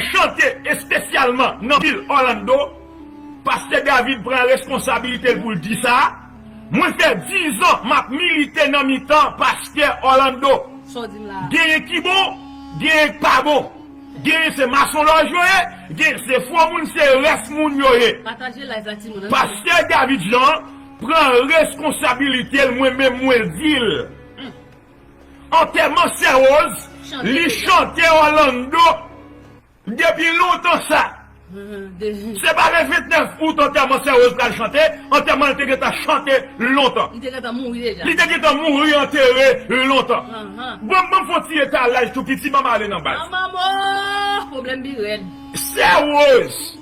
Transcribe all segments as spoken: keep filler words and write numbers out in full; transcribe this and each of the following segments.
chante espesyalman nan vil Orlando, Pastè David pran reskonsablite l pou l di sa. Mwen fè diz an m ap milite nan mitan Pastè Orlando. Sa w di m la a? Genyen ki bon, genyen k pa bon. Genyen se masonlòj yo ye, genyen se fo moun, se rès moun yo ye. Pataje live la, timoun. Pastè David Jean pran reskonsablite l, mwen menm mwen di l. Antèman Sè Rose, li chante Orlando depi lontan sa. Se pa le vennèf out antèman Sè Rose pral chante, antèman l te gentan chante lontan. Li te gentan mouri deja. Li te gentan mouri antere lontan. Bon, ban m fè yon ti etalaj tou piti, ban m ale nan baz. Manman, pwoblèm pi rèd. Sè Rose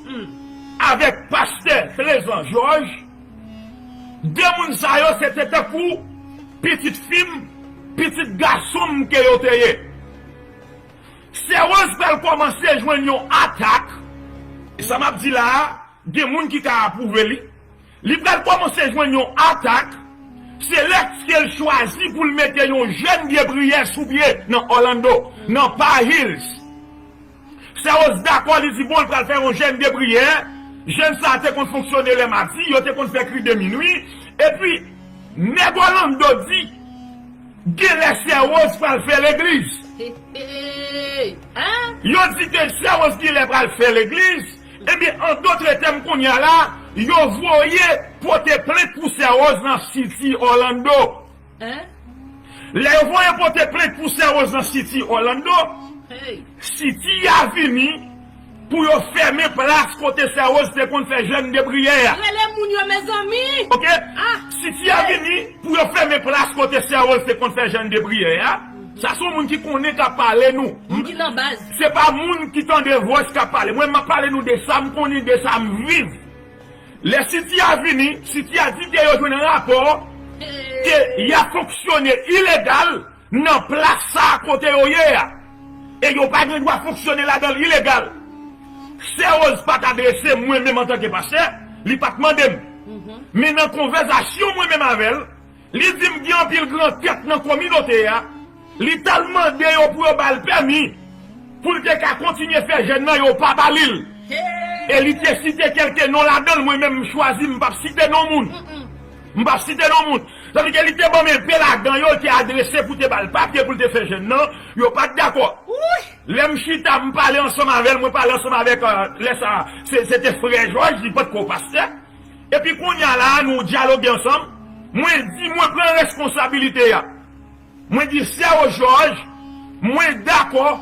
avèk pastè Trezan Jòj, de moun sa yo se te tankou pitit fi m, pitit gason m ke yo te ye. Sè Rose pral kòmanse jwenn yon atak. E sa m ap di la a, gen moun ki ka apwouve li. Li pral kòmanse jwenn yon atak. Se lèske l chwazi pou l mete yon jèn de priyè sou pye nan Orlando, nan Pine Hills. Sè Rose dakò, li di bon, l pral fè yon jèn de priyè. Jèn sa a te konn fonksyone lè madi, yo te konn fè kri de minwi. Epi, nèg Orlando di, genlè Sè Rose pral fè legliz. Yo di ke Sè Rose genlè pral fè legliz. Ebyen, an dòt tèm, kounye a la, yo voye pote plent pou Sè Rose nan City Orlando. Lè yo voye pote plent pou Sè Rose nan City Orlando, City a vini pou yo fèmen plas kote Sè Rose te konn fè jèn de priyè a. Rele moun yo, mezanmi! Oke? City a vini pou yo fèmen plas kote Sè Rose te konn fè jèn de priyè a. Sa se yon moun ki konnen k ap pale nou. Moun ki nan baz. Se pa moun ki tande voice k ap pale. Mwen, m ap pale nou de sa m konnen, de sa m viv. Lè City a vini, City a di ke yo jwenn rapò ke y ap fonksyone ilegal nan plas sa a kote yo ye a. E yo pa gen dwa fonksyone ladan l ilegal. Sè Rose pa t adrese mwen menm antanke pastè, li pa t mande m. Men nan konvèsasyon mwen menm avè l, li di m gen anpil gran tèt nan kominote a. Li t al mande yo pou yo ba l pèmi pou l te ka kontinye fè jèn nan, yo pa ba li l. E li te site kèlke non ladan l, mwen menm m chwazi m p ap site non moun. M p ap site non moun. Sa vle di ke li te ban m enpe ladan yo, li te adrese pou te ba l papye pou l te fè jèn nan, yo pa t dakò. Lè m chita, m pale ansanm avè l, mwen pale ansanm avèk, euh, lè sa, se, se te frè Jòj, li potko pastè. Epi kounye a la a, nou dyaloge ansanm, mwen di, mwen pran responsabilite a. Mwen di, Sè Jòj, mwen dakò,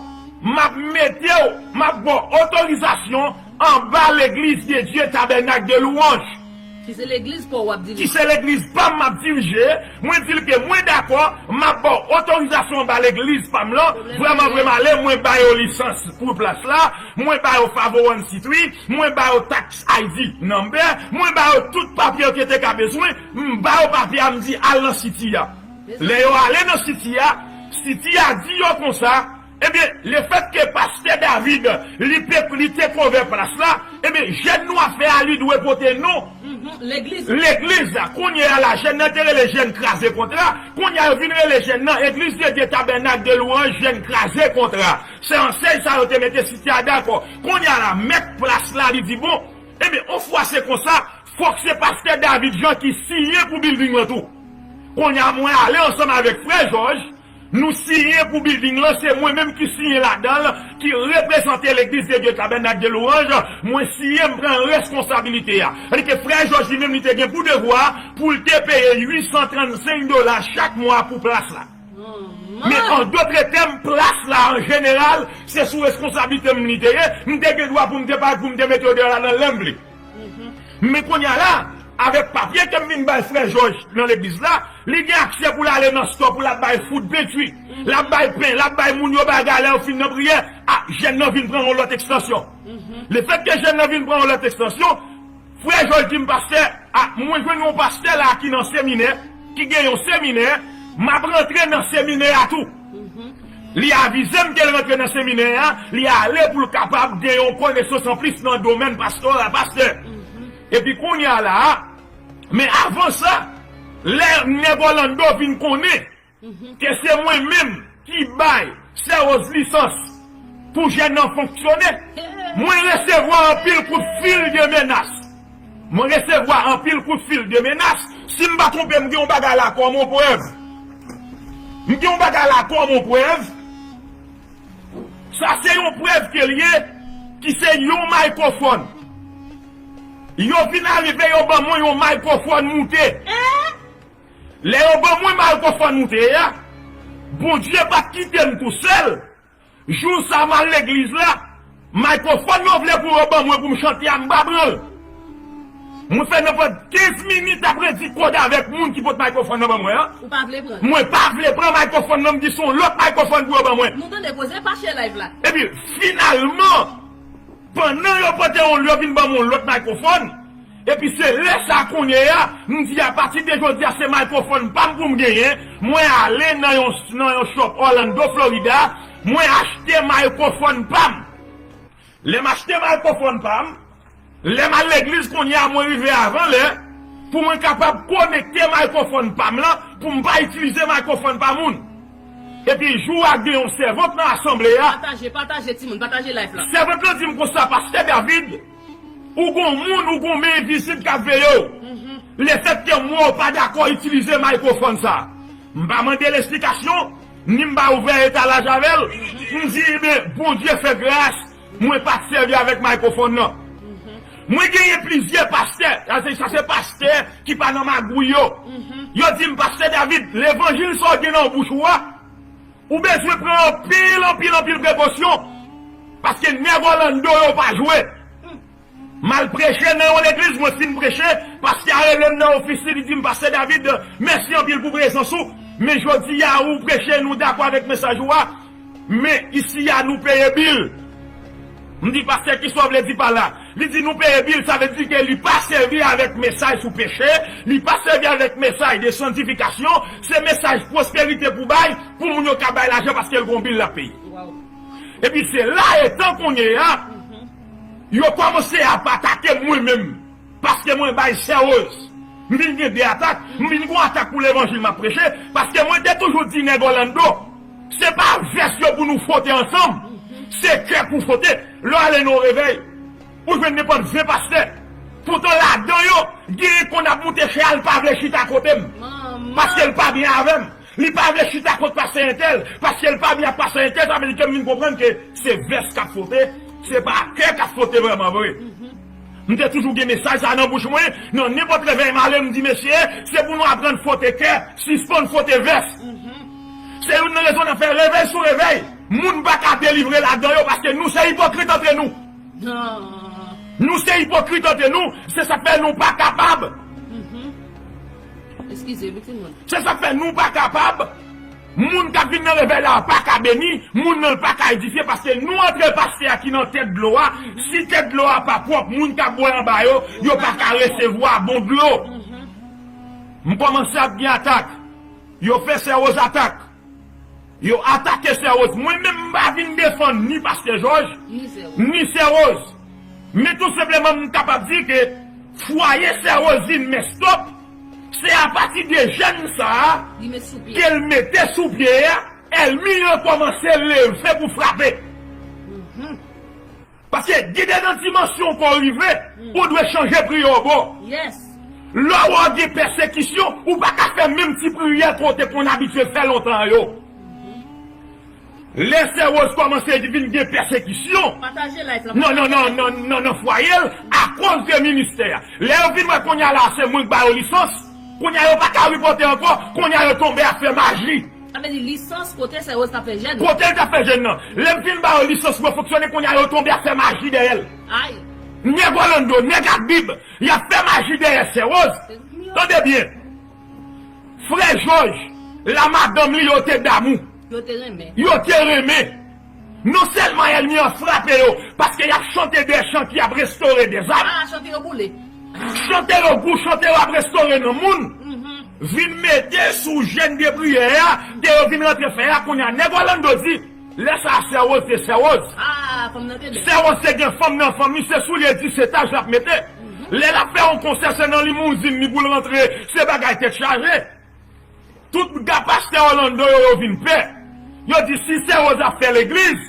m ap mete w, m ap ba w otorizasyon anba Legliz de Dye Tabènak de Lwanj. Ki se legliz pa w w ap dirije. Ki se legliz pa m m ap dirije, mwen di l ke mwen dakò, m ap ba w otorizasyon anba legliz pa m lan, vrèman, vrèman ale, mwen ba yo lisans pou plas la, mwen ba yo five oh one C three, mwen ba yo tax I D number, mwen ba yo tout papye yo ki te ka bezwen, m ba yo papye a, m di al nan City a. Lè yo ale nan City a, City a di yo konsa, ebyen, lefètke pastè David, li pe, li te kovè plas la, ebyen, jèn nou ap fè a, li dwe pote non legliz la. Kounye a la, jèn nan te rele jèn kraze kontra, kounye a yo vin rele jèn nan Egliz de Dye Tabènak de Lwanj, jèn kraze kontra. Se ansèy sa yo te mete City a dakò. Kounye a la, mèt plas la, li di bon, ebyen, on fwa se konsa, fòk se pastè David Jean ki siyen pou bilding lan tou. Kounye a, mwen ale ansanm avèk frè Jòj, nou siyen pou bilding lan, se mwen menm ki siyen ladan l, ki reprezante Legliz de Dye Tabènak de Lwanj, mwen siyen, m pran responsabilite a. Sètadi ke frè Jòj li menm, li te gen pou devwa pou l te peye uit san trannsenk dola chak mwa pou plas la. Men an dòt tèm, plas la an jeneral, se sou reskonsablite m li te ye, m te gen dwa pou m te pa, pou m te mete yo deyò la nan lè m vle. Men kounye a la, avèk papye ke m vin bay frè Jòj nan legliz la, li gen aksè pou l ale nan stò pou l ap bay food pantry, l ap bay pen, l ap bay moun yo bagay lè yo fin nan priyè. A, jèn nan vin pran yon lòt ekstansyon. Lefètke jèn nan vin pran yon lòt ekstansyon, frè Jòj di m, pastè, a, mwen jwenn yon pastè la ki nan seminè, ki gen yon seminè, m ap rantre nan seminè a tou. Li avize m ke l rantre nan seminè a, li ale pou l kapab gen yon konesans anplis nan domèn pastoral, pastè. Epi kounye a la a, men avan sa, lè nèg Orlando vin konnen ke se mwen menm ki bay Sè Rose lisans Pou jèn nan fonksyone. Mwen resevwa anpil kout fil de menas. Mwen resevwa anpil kout fil de menas. Si m pa twonpe, m gen yon bagay la kòm yon prèv. M gen yon bagay la kòm yon prèv. Sa se yon prèv ke l ye, ki se yon mikrofòn. Yo vin arive, yo ban mwen yon mikrofòn moute. Lè yo ban mwen mikrofòn moute a, Bondye pa t kite m tou sèl. Jou sa m al legliz la, mikrofòn yo vle pou yo ban mwen pou m chante a, m pa pran l. Mwen fè nenpòt kenz minit ap redi kòd avèk moun ki pot mikrofòn nan ban mwen an. Ou pa vle pran? Mwen pa vle pran mikrofòn nan, m di se yon lòt mikrofòn pou yo ban mwen. Nou tande koze, pa share live la. Epi, finalman, pandan yo pote yon, yo vin ban mwen yon lòt mikrofòn, epi se lè sa kounye a, m di apati de jodi a se mikrofòn pa m pou m genyen, mwen ale nan yon, nan yon shop Orlando, Florida, mwen achte mikrofòn pa m. Lè m achte mikrofòn pa m, lè m al legliz kounye a, mwen rive avan lè, pou mwen kapab konekte mikrofòn pa m lan, pou m pa itilize mikrofòn pa moun. Epi jou a gen yon sèvant nan asanble a. Pataje, pataje timoun, pataje live la. Sèvant lan di m konsa, Pastè David, ou gon moun, ou gon men envizib k ap veye w. Lefètke m wè w pa dakò itilize mikrofòn sa. M pa mande l esplikasyon, ni m pa ouvè etalaj avè l. M di, ebyen, Bondye fè gras, mwen pa t sèvi avèk mikrofòn nan. Mwen genyen plizyè pastè, sa se, sa se pastè ki pa nan magouy yo. Yo di m, Pastè David, levanjil sa w gen nan bouch ou a, ou bezwen pran anpil, anpil, anpil prekosyon. Paske nèg Orlando yo pa jwe. M al preche nan yon legliz, mwen fin preche, pastè a rele m nan ofis li, li di m, Pastè David, mèsi anpil pou prezans ou, men jodi a ou preche, nou dakò avèk mesaj ou a, men isi a nou peye bil. M di, Pastè, kisa w vle di pa la? Li di, nou peye bil, sa vle di ke li pa sèvi avèk mesaj sou peche, li pa sèvi avèk mesaj de santifikasyon, se mesaj pwosperite pou bay, pou moun yo ka bay lajan paske l gon bil l ap peye. Epi se la etan kounye a, yo kòmanse ap atake mwen menm, paske mwen bay Sè Rose. M vin gen de atak, m vin gon atak pou levanjil m ap preche, paske mwen te toujou di nèg Orlando, se pa vès yo pou nou fwote ansanm, se kè pou fwote. Lè w ale nan yon revèy, ou jwenn nenpòt ven pastè. Poutan ladan yo, genyen konn ap moute chè a, l pa vle chita kote m. Paske l pa byen avè m. Li pa vle chita kot pastè entèl, paske l pa byen ak pastè entèl, sa vle di ke m vin konprann ke se vès k ap fwote, se pa kè k ap fwote vrèman vre. M te toujou gen mesaj sa nan bouch mwen, nan nenpòt revèy m ale, m di, mesye, se pou nou aprann fwote kè, sispann fwote vès. Se youn nan rezon n ap fè revèy sou revèy. Moun pa ka delivre ladan yo, paske nou se ipokrit antre nou. Nou se ipokrit antre nou, se sa k fè nou pa kapab. Eskize, pitit moun. Se sa k fè nou pa kapab. Moun k ap vin nan revèy la pa ka beni, moun nan pa ka edifye, paske nou antre pastè a ki nan tèt dlo a. Si tèt dlo a pa pwòp, moun k ap bwè anba yo, yo pa ka resevwa bon dlo. M kòmanse ap gen atak. Yo fè Sè Rose atak. Yo atake Sè Rose. Mwen menm, m pa vin defann ni Pastè Jòj, ni Sè Rose. Men tou senpleman, m kapab di ke fwaye Sè Rose vin mess up, se apati de jèn sa a ke l mete sou pye a, ènmi an kòmanse leve pou frape. Paske gen de nan dimansyon ke w rive, ou dwe chanje priyè w ba w. Lè w gen pèsekisyon, ou pa ka fè menm ti priyè ke w te konn abitye fè lontan yo. Lè Sè Rose kòmanse vin gen pèsekisyon nan, nan, nan, nan, nan, nan fwaye l, akoz de ministè a. Lè yo vin wè kounye a la, se mwen k ba yo lisans, kounye a yo pa ka ripòte ankò, kounye a yo tonbe ap fè maji. Sa vle di lisans kote Sè Rose t ap fè jèn. Kote l t ap fè jèn nan. Lè m fin ba yo lisans pou yo fonksyone, kounye a yo tonbe ap fè maji dèyè l. Ay. Nèg Orlando, nèg ak Bib, y ap fè maji dèyè Sè Rose. Tande byen. Frè Jòj, la madanm li yo te damou. Yo te renmen. Yo te renmen. Non sèlman ènmi an frape yo, paske y ap chante de chan ki ap restore de zam. Ah, chante yo boule. Chante yo gou, chante yo ap restore nan moun. Vin mete sou jèn de priyè a, de yo vin rantre fè a, kounye a nèg Orlando di, lè sa a Sè Rose te Sè Rose. Ah, fanm nan te bèl. Sè Rose te gen fanm nan fanm li, se soulye disèt aj l ap mete. Lè l ap fè yon konsè, se nan limouzin li pou l rantre, se bagay tèt chaje. Tout ga pastè Orlando yo, yo vin pè. Yo di si Sè Rose ap fè legliz,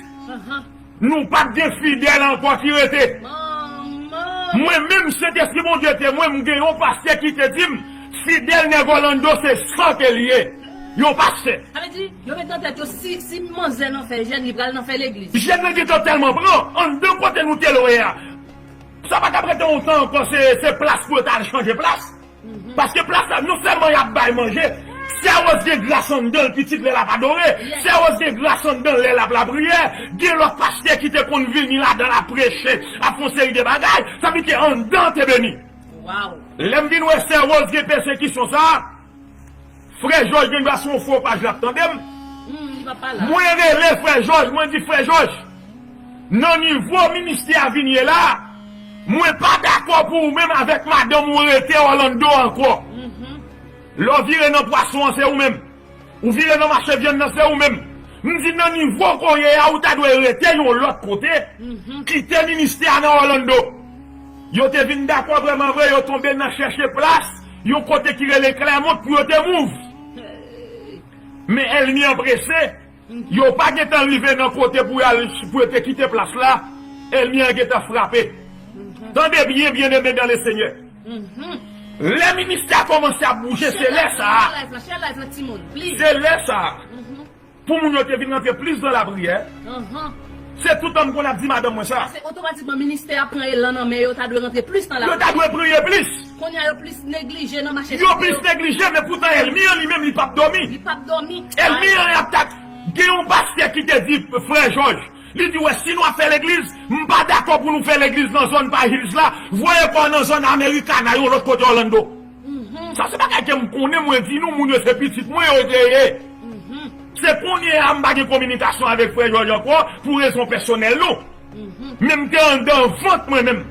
Nou p ap gen fidèl ankò ki rete. Manman! Mwen menm, Sentespri Bondye te mwen, m gen yon pastè ki te di m, fidèl nèg Orlando se san ke l ye. Yon pastè. Sa vle di, yo met nan tèt yo, si, si manzè nan fè jèn, li pral nan fè legliz. Jèn nan gentan tèlman pran, anndan kote nou te lwe a. Sa pa t ap rete yon tan ankò, se, se plas pou yo ta al chanje plas. Paske plas la, non sèlman y ap bay manje, Sè Rose gen gras anndan l, pitit, lè l ap adore. Sè Rose gen gras anndan l, lè l ap lapriyè. Gen lòt pastè ki te konn vini ladan l ap preche, ap fè yon seri de bagay. Sa vle di ke anndan te beni. Lè m vin wè Sè Rose gen pèsekisyon sa a, Frè Jòj gen dwa se yon fo paj l ap tande m. Mwen rele Frè Jòj, mwen di, Frè Jòj, nan nivo ministè a vin ye la, mwen pa dakò pou ou menm avèk madanm ou rete Orlando ankò. Lè w vire nan pwason an, se ou menm. Ou vire nan mache vyann nan, se ou menm. M di nan nivo ke w ye a, ou ta dwe rete yon lòt kote, kite ministè a nan Orlando. Yo te vin dakò vrèman vre, yo tonbe nan chèche plas, yon kote ki rele Clermont pou yo te move. Men ènmi an prese, yo pa gentan rive nan kote pou y al, pou yo te kite plas la, ènmi an gentan frape. Tande byen, byeneme dan le Senyè. Lè ministè a kòmanse ap bouje, se lè sa a. Se lè sa a. Pou moun yo te vin rantre plis nan lapriyè. Se toutan m konn ap di madanm mwen sa. Paske otomatikman ministè a pran elan nan men yo, ta dwe rantre plis nan lapriyè. Yo ta dwe priye plis. Kounye a yo plis neglije nan mache. Yo plis neglije, men poutan ènmi an li menm li p ap dòmi. Li p ap dòmi. Ènmi an ap tak. Gen yon pastè ki te di Frè Jòj, li di, wè, si nou ap fè legliz, m pa dakò pou nou fè legliz nan zòn Pine Hills la, voye kò w nan zòn Americana, yon lòt kote Orlando. Sa se bagay ke m konnen, mwen di nou, moun yo se pitit mwen yo te ye. Se kounye a m pa gen kominikasyon avèk Frè Jòj ankò pou rezon pèsonèl nou. Men m te anndan vant mwen menm.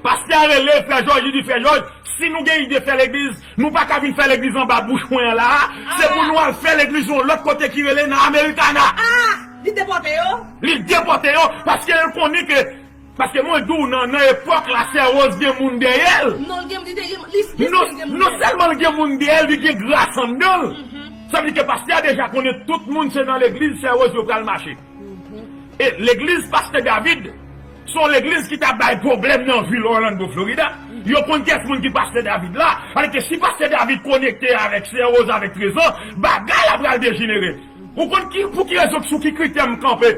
Pastè a rele Frè Jòj, li di, Frè Jòj, si nou gen ide fè legliz, nou pa ka vin fè legliz anba bouch mwen an la a. Se pou nou al fè legliz yon lòt kote ki rele nan Americana. Li depòte yo? Li depòte yo, paske l konnen ke Paske mwen di w nan, nan epòk la, Sè Rose gen moun dèyè l. Non, li gen, li te gen, li, li Non, gen moun non dèyè l. Sèlman l gen moun dèyè l, li gen gras anndan l. Sa vle di ke pastè a deja konnen tout moun se nan legliz Sè Rose yo pral mache. E legliz Pastè David, se yon legliz ki ta bay pwoblèm nan vil Orlando, Florida. Yo konn kiyès moun ki Pastè David la. Alòske si Pastè David konekte avèk Sè Rose, avèk Trezò, bagay la pral dejenere. Ou konn ki, pou ki rezon, sou ki kritè m kanpe?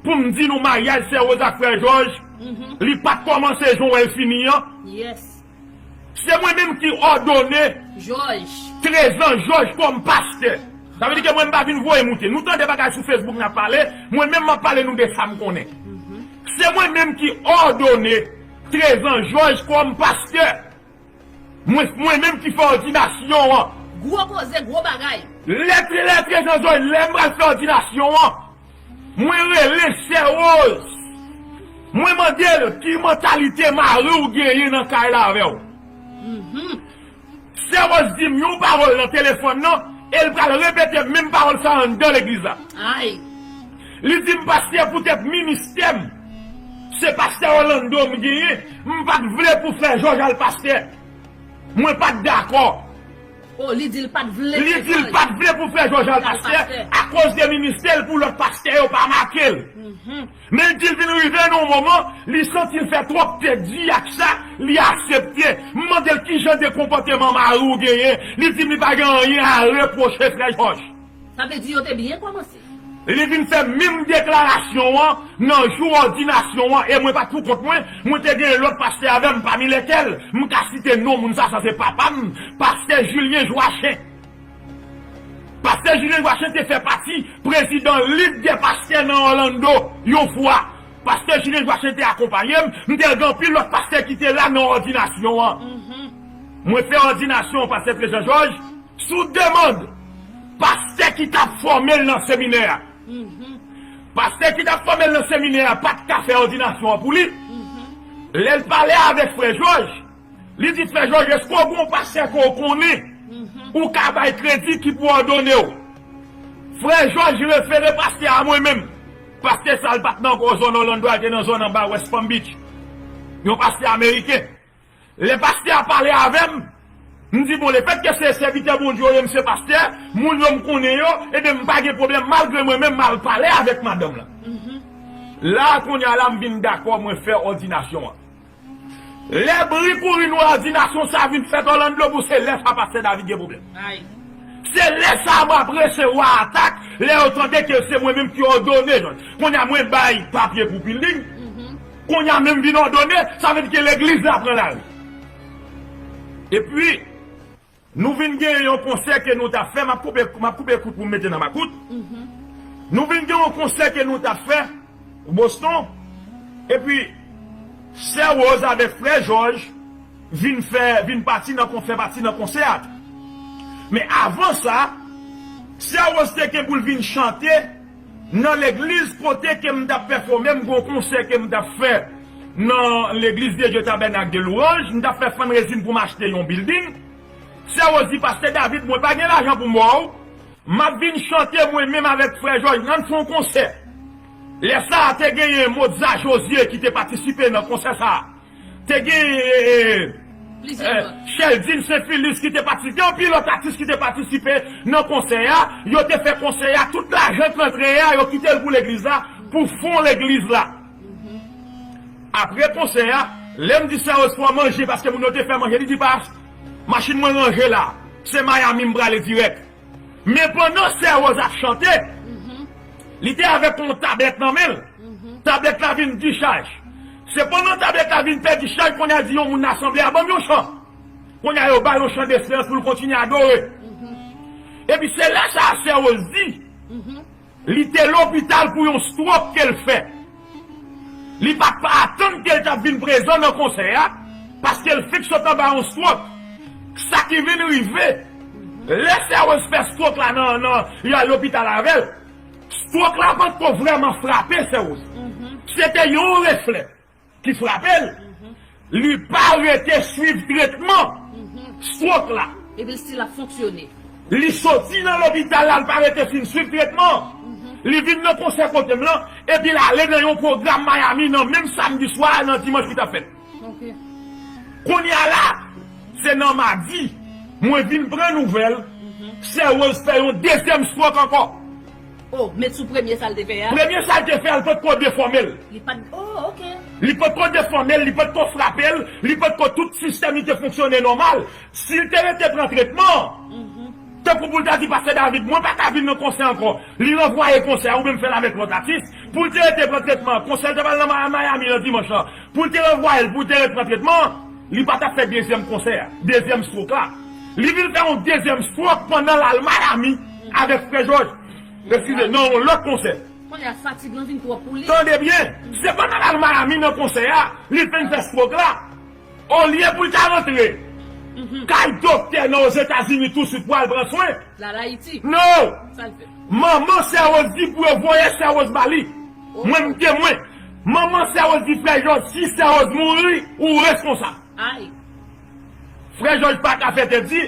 Pou m di nou maryaj Sè Rose ak Frè Jòj, li pa t kòmanse jan w wè l fini an. Se mwen menm ki òdone Trezan Jòj kòm pastè. Sa vle di ke mwen m pa vin voye moute. Nou tande bagay sou Facebook n ap pale, mwen menm m ap pale nou de sa m konnen. Se mwen menm ki òdone Trezan Jòj kòm pastè. Mwen, mwen menm ki fè òdinasyon an. Gwo koze, gwo bagay. Lè, lè Trezan Jòj, lè m pral fè òdinasyon an, mwen rele Sè Rose. Mwen mande l ki mantalite mari w genyen nan kay la avè w. Sè Rose di m yon pawòl nan telefòn nan, e l pral repete menm pawòl sa anndan legliz la. Li di m, pastè, poutèt ministè m, se pastè Orlando m genyen, m pa t vle pou Frè Jòj al pastè. Mwen pa t dakò. Oh, li di l pa t vle. Li di l pa t vle pou Frè Jòj al pastè akoz de ministè l, pou lòt pastè yo pa make l. Men l di l vin rive nan yon moman, li santi l fè twòp tèt di ak sa, li aksepte. M mande l ki jan de konpòteman mari w genyen, li di m li pa gen anyen a repwoche Frè Jòj. Sa vle di yo te byen kòmanse. Li vin fè menm deklarasyon an nan jou òdinasyon an, e mwen pa t pou kont mwen, mwen te gen lòt pastè avè m, pami lèkèl m ka site non moun sa, sa se papa m, pastè Julien Joachim. Pastè Julien Joachim te fè pati prezidan Lig dè Pastè nan Orlando yon fwa. Pastè Julien Joachim te akonpaye m, m te gen anpil lòt pastè ki te la nan òdinasyon an. Mwen fè òdinasyon pastè Trezan Jòj, sou demann pastè ki t ap fòme l nan seminè a. Pastè ki t ap fòme l nan seminè a pa t ka fè òdinasyon an pou li. Lè l pale avèk Frè Jòj, li di, Frè Jòj, èske w gen yon pastè ke w konnen ou ka bay kredi ki pou òdone w? Frè Jòj refere pastè a mwen menm. Pastè sa, l pa t nan gwo zòn Orlando a, l te nan zòn anba West Palm Beach. Yon pastè ameriken. Lè pastè a pale avè m, m di, bon, lefètke se sèvitè Bondye yo ye, m se pastè, moun yo m konnen yo, ebyen, m pa gen pwoblèm, malgre mwen menm, m al pale avèk madanm lan. La kounye a la m vin dakò mwen fè òdinasyon an. Lè bri kouri nou òdinasyon sa vin fèt Orlando pou se lè sa pastè David gen pwoblèm. Ay. Se lè sa mwen ap resevwa atak, lè yo tande ke se mwen menm ki òdone. Kounye a mwen bay papye pou building. Kounye a menm vin òdone, sa vle di ke legliz la pran lari. Epi, nou vin gen yon konsè ke nou t ap fè, m ap koupe, m ap koupe kout pou m mete nan makout. Nou vin gen yon konsè ke nou t ap fè Boston, epi sè Rose avèk frè Jòj vin fè, vin pati nan kon, fè pati nan konsè a tou. Men avan sa, sè Rose te gen pou l vin chante nan legliz kote ke m t ap pèfòme, m gen yon konsè ke m t ap fè nan legliz de Dye Tabènak de Lwanj, m t ap fè fundraising pou m achte yon building. Sè Rose di, Pastè David, mwen pa gen lajan pou m ba w. M ap vin chante mwen menm avèk frè Jòj, ann fè yon konsè. Lè sa a, te genyen Mozart José ki te patisipe nan konsè sa a. Te genyen Plizyè lòt. Cheldine Saint Philus ki te patisipe, anpil lòt atis ki te patisipe nan konsè a. Yo te fè konsè a, tout lajan k rantre a, yo kite l pou legliz la, pou fon legliz la. Apre konsè a, lè m di sè Rose fò manje, paske moun yo te fè manje, li di, Pas, machin mwen ranje la, se Miami m prale dirèk. Men pandan sè Rose ap chante, li te avèk yon tablèt nan men l. Tablèt la vin dichaj. Se pandan tablèt la vin pèdi chaj, kounye a di yon moun nan asanble a, ban m yon chan. Kounye a yo ba l yon chan desperans pou l kontinye adore. Epi se lè sa a sè Rose di, li te lopital pou yon stroke ke l fè. Li pa t atann ke l t ap vin prezan nan konsè a, paske l fenk sot anba yon stroke. Sa ki vin rive, lè sè Rose fè stroke la nan, nan, yo al lopital avè l, stroke la potko vrèman frape sè Rose. Se te yon reflè ki frape l. Li pa rete swiv tretman stroke la. Epi l still ap fonksyone. Li soti nan lopital la, l pa rete fin swiv tretman. Li vin nan konsè kote m lan, epi l ale nan yon pwogram Miami nan menm samdi swa a, nan dimanch ki t ap fèt. Ok. Kounye a la, se nan madi, mwen vin pran nouvèl, sè Rose fè yon dezyèm stroke ankò. Oh, met sou premye sa l te fè a. Premye sa l te fè a, li potko defòme l. Li pa t, oh, ok. Li potko defòme l, li potko frape l, li potko tout sistèm li te fonksyone nòmal. Si l te rete pran tretman, tankou pou l ta di Pastè David, mwen pa ka vin nan konsè ankò. Li ranvwaye konsè a oubyen m fè l avèk lòt atis. Pou l te rete pran tretman, konsè l te pral nan Miami nan dimanch lan. Pou l te ranvwaye l, pou l te rete pran tretman, li pa t ap fè dezyèm konsè a, dezyèm stroke la. Li vin fè yon dezyèm stroke pandan l al Miami avèk frè Jòj. Eskize, nan yon lòt konsè. Kounye a fatig lan vin twòp pou li. Tande byen, se pandan l al Miami nan konsè a, li fenk fè stroke la. Olye pou l ta rantre kay doktè nan Ozetazini touswit pou al pran swen. L al Ayiti. No! Sa l fè. Manman sè Rose di pou yo voye sè Rose ba li. Mwen m temwen. Manman sè Rose di frè Jòj, si sè Rose mouri, ou reskonsab. Ay. Frè Jòj pa ka fè tèt di,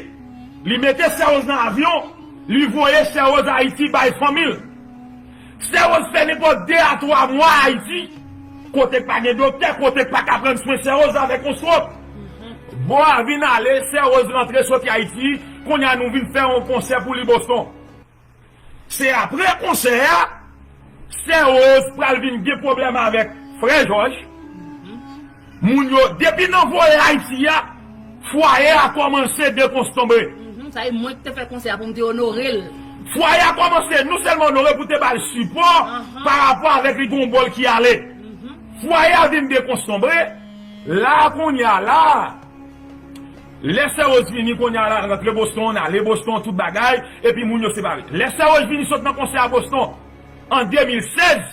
li mete sè Rose nan avyon, li voye sè Rose Ayiti bay fanmi l. Sè Rose fè nenpòt de a twa mwa Ayiti, kote k pa gen doktè, kote k pa ka pran swen sè Rose avèk yon stroke. Bò a vin ale, sè Rose rantre soti Ayiti, kounye a nou vin fè yon konsè pou li Boston. Se apre konsè a, sè Rose pral vin gen pwoblèm avèk frè Jòj. Moun yo, depi nan voye Ayiti a, fwaye a kòmanse dekonstonbre. Mhm, sa e mwen ki te fè konsè a pou m te onore l. Fwaye a kòmanse non sèlman onore pou te ba l sipò pa rapò avèk li gon bò l ki ale. Fwaye a vin dekonstonbre. La kounye a la, lè sè Rose vini kounye a la, rantre Boston, ale Boston, tout bagay, epi moun yo separe. Lè sè Rose vini sot nan konsè a Boston, an de mil sèz,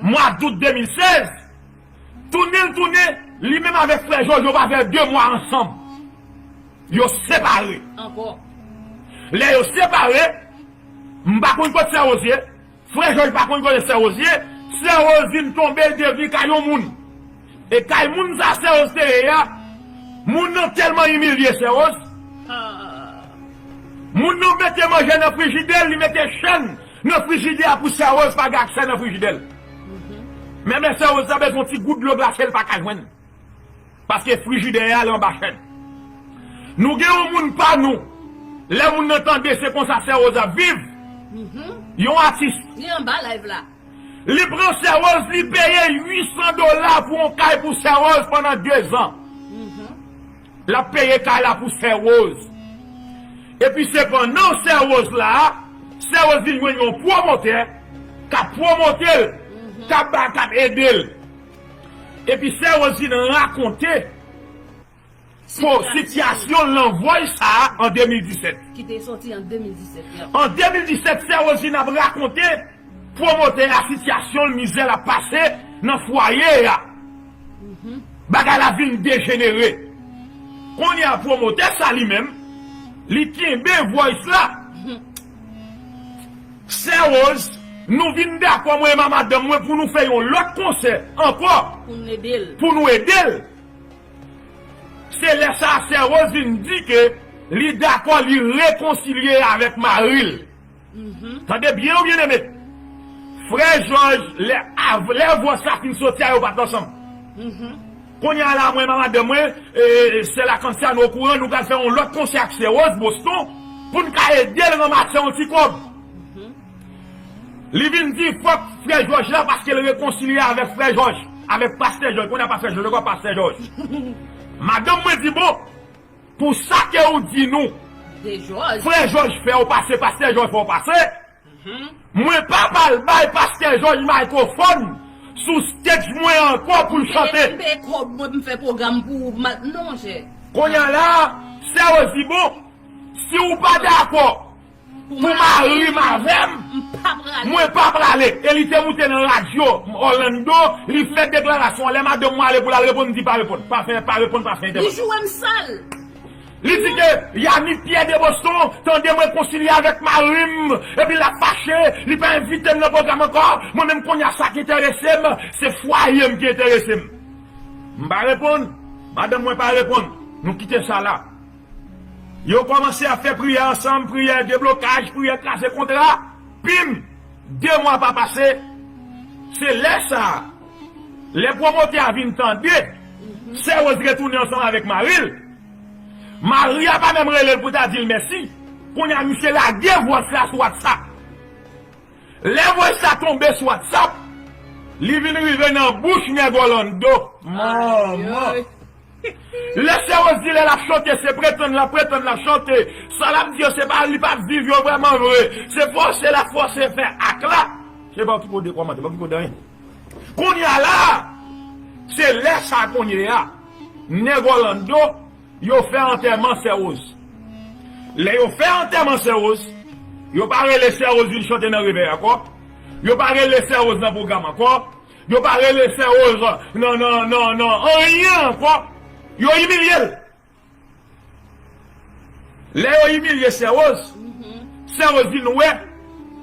mwa dout de mil sèz, tounen l tounen, li menm avèk frè Jòj yo pa fè de mwa ansanm. Yo separe. Ankò. Lè yo separe, m pa konn kot sè Rose ye, frè Jòj pa konn kote sè Rose ye, sè Rose vin tonbe, l te vin kay yon moun. E kay moun sa sè Rose te ye a, moun nan tèlman imilye sè Rose. Moun nan mete manje nan frijidè l, li mete chèn nan frijidè a pou sè Rose pa gen aksè nan frijidè l. Menm lè sè Rose ta bezwen yon ti gout dlo glase, l pa ka jwenn. Paske frijidè a ale anba chèn. Nou gen yon moun pa nou, lè moun nan tande se konsa sè Rose ap viv, yon atis. Li anba live la. Li pran Sè Rose, li peye uit san dola pou yon kay pou Sè Rose pandan de zan. L ap peye kay la pou Sè Rose. Epi se pandan Sè Rose la, Sè Rose vin jwenn yon pwomotè k ap pwomote l, k ap ba, k ap ede l. Epi Sè Rose vin rakonte po sitiyasyon l nan vòy sa a an de mil disèt. Ki te soti an de mil disèt, ya. An de mil disèt, Sè Rose vin ap rakonte pwomotè a sitiyasyon l, mizè l ap pase nan fwaye a. Bagay la vin dejenere. Kounye a pwomotè sa li menm, li kenbe vòys la. Sè Rose, nou vin dakò, mwen e madanm mwen, pou nou fè yon lòt konsè ankò. Pou nou ede l. Pou nou ede l. Se lè sa a Sè Rose vin di ke li dakò, li rekonsilye avèk mari l. Tande byen, ou byeneme. Frè Jòj, lè, av- lè vòs la fin soti a, yo pa t ansanm. Kounye a la, mwen, madanm mwen, e, sè Lakantia, nou okouran, nou pral fè yon lòt konsè ak Sè Rose, Boston, pou n ka ede l ranmase yon ti kòb. Li vin di fòk frè Jòj la, paske l rekonsilye avèk frè Jòj, avèk pastè Jòj. Kounye a pastè Jòj, ankò pastè Jòj. Madanm mwen di, bon, pou sa ke ou di nou, frè Jòj fè w pase, pastè Jòj fè w pase, mwen p ap al bay pastè Jòj mikwofòn sou stage mwen ankò pou l chante. M peye kòb mwen, m fè pwogram pou ou, non, monchè. Kounye a la, Sè Rose di, bon, si ou pa dakò pou mari m avè m, mwen pa prale. E li te moute nan radyo Orlando, li fè deklarasyon. Lè madanm mwen ale pou l al reponn, m di pa reponn. Pa fè, pa reponn, pa fè entèvansyon. Li joure m sal. Li di ke Yanick Pierre de Boston tande mwen konsilye avèk mari m, epi l ap fache, li pa envite m nan pwogram ankò. Mwen menm kounye a sa ki enterese m, se fwaye m ki enterese m. M pa reponn, madanm mwen pa reponn. Nou kite sa la. Yo kòmanse ap fè priyè ansanm, priyè deblokaj, priyè kraze kontra. Pim! De mwa pa pase, se lè sa a, lè pwomotè a vin tande Sè Rose retounen ansanm avèk mari l, mari a pa menm rele l pou ta di l mèsi. Kounye a, misye lage vòs la sou WhatsApp. Lè vòs la tonbe sou WhatsApp, li vin rive nan bouch Nèg Orlando. Manman! Lè Sè Rose di lè l ap chante, se pretann l ap pretann l ap chante. Sa l ap di yo, se pa, li p ap viv yo vrèman vre. Se fòse l ap fòse fè ak la. Se pa okipe w de kòmantè, pa okipe w de anyen. Kounye a la, se lè sa kounye a, Nèg Orlando, yo fè antèman Sè Rose. Lè yo fè antèman Sè Rose, yo pa rele Sè Rose vin chante nan revèy ankò. Yo pa rele Sè Rose nan pwogram ankò. Yo pa rele Sè Rose nan, nan, nan, nan anyen ankò. Yo imilye l. Lè yo imilye Sè Rose, Sè Rose vin wè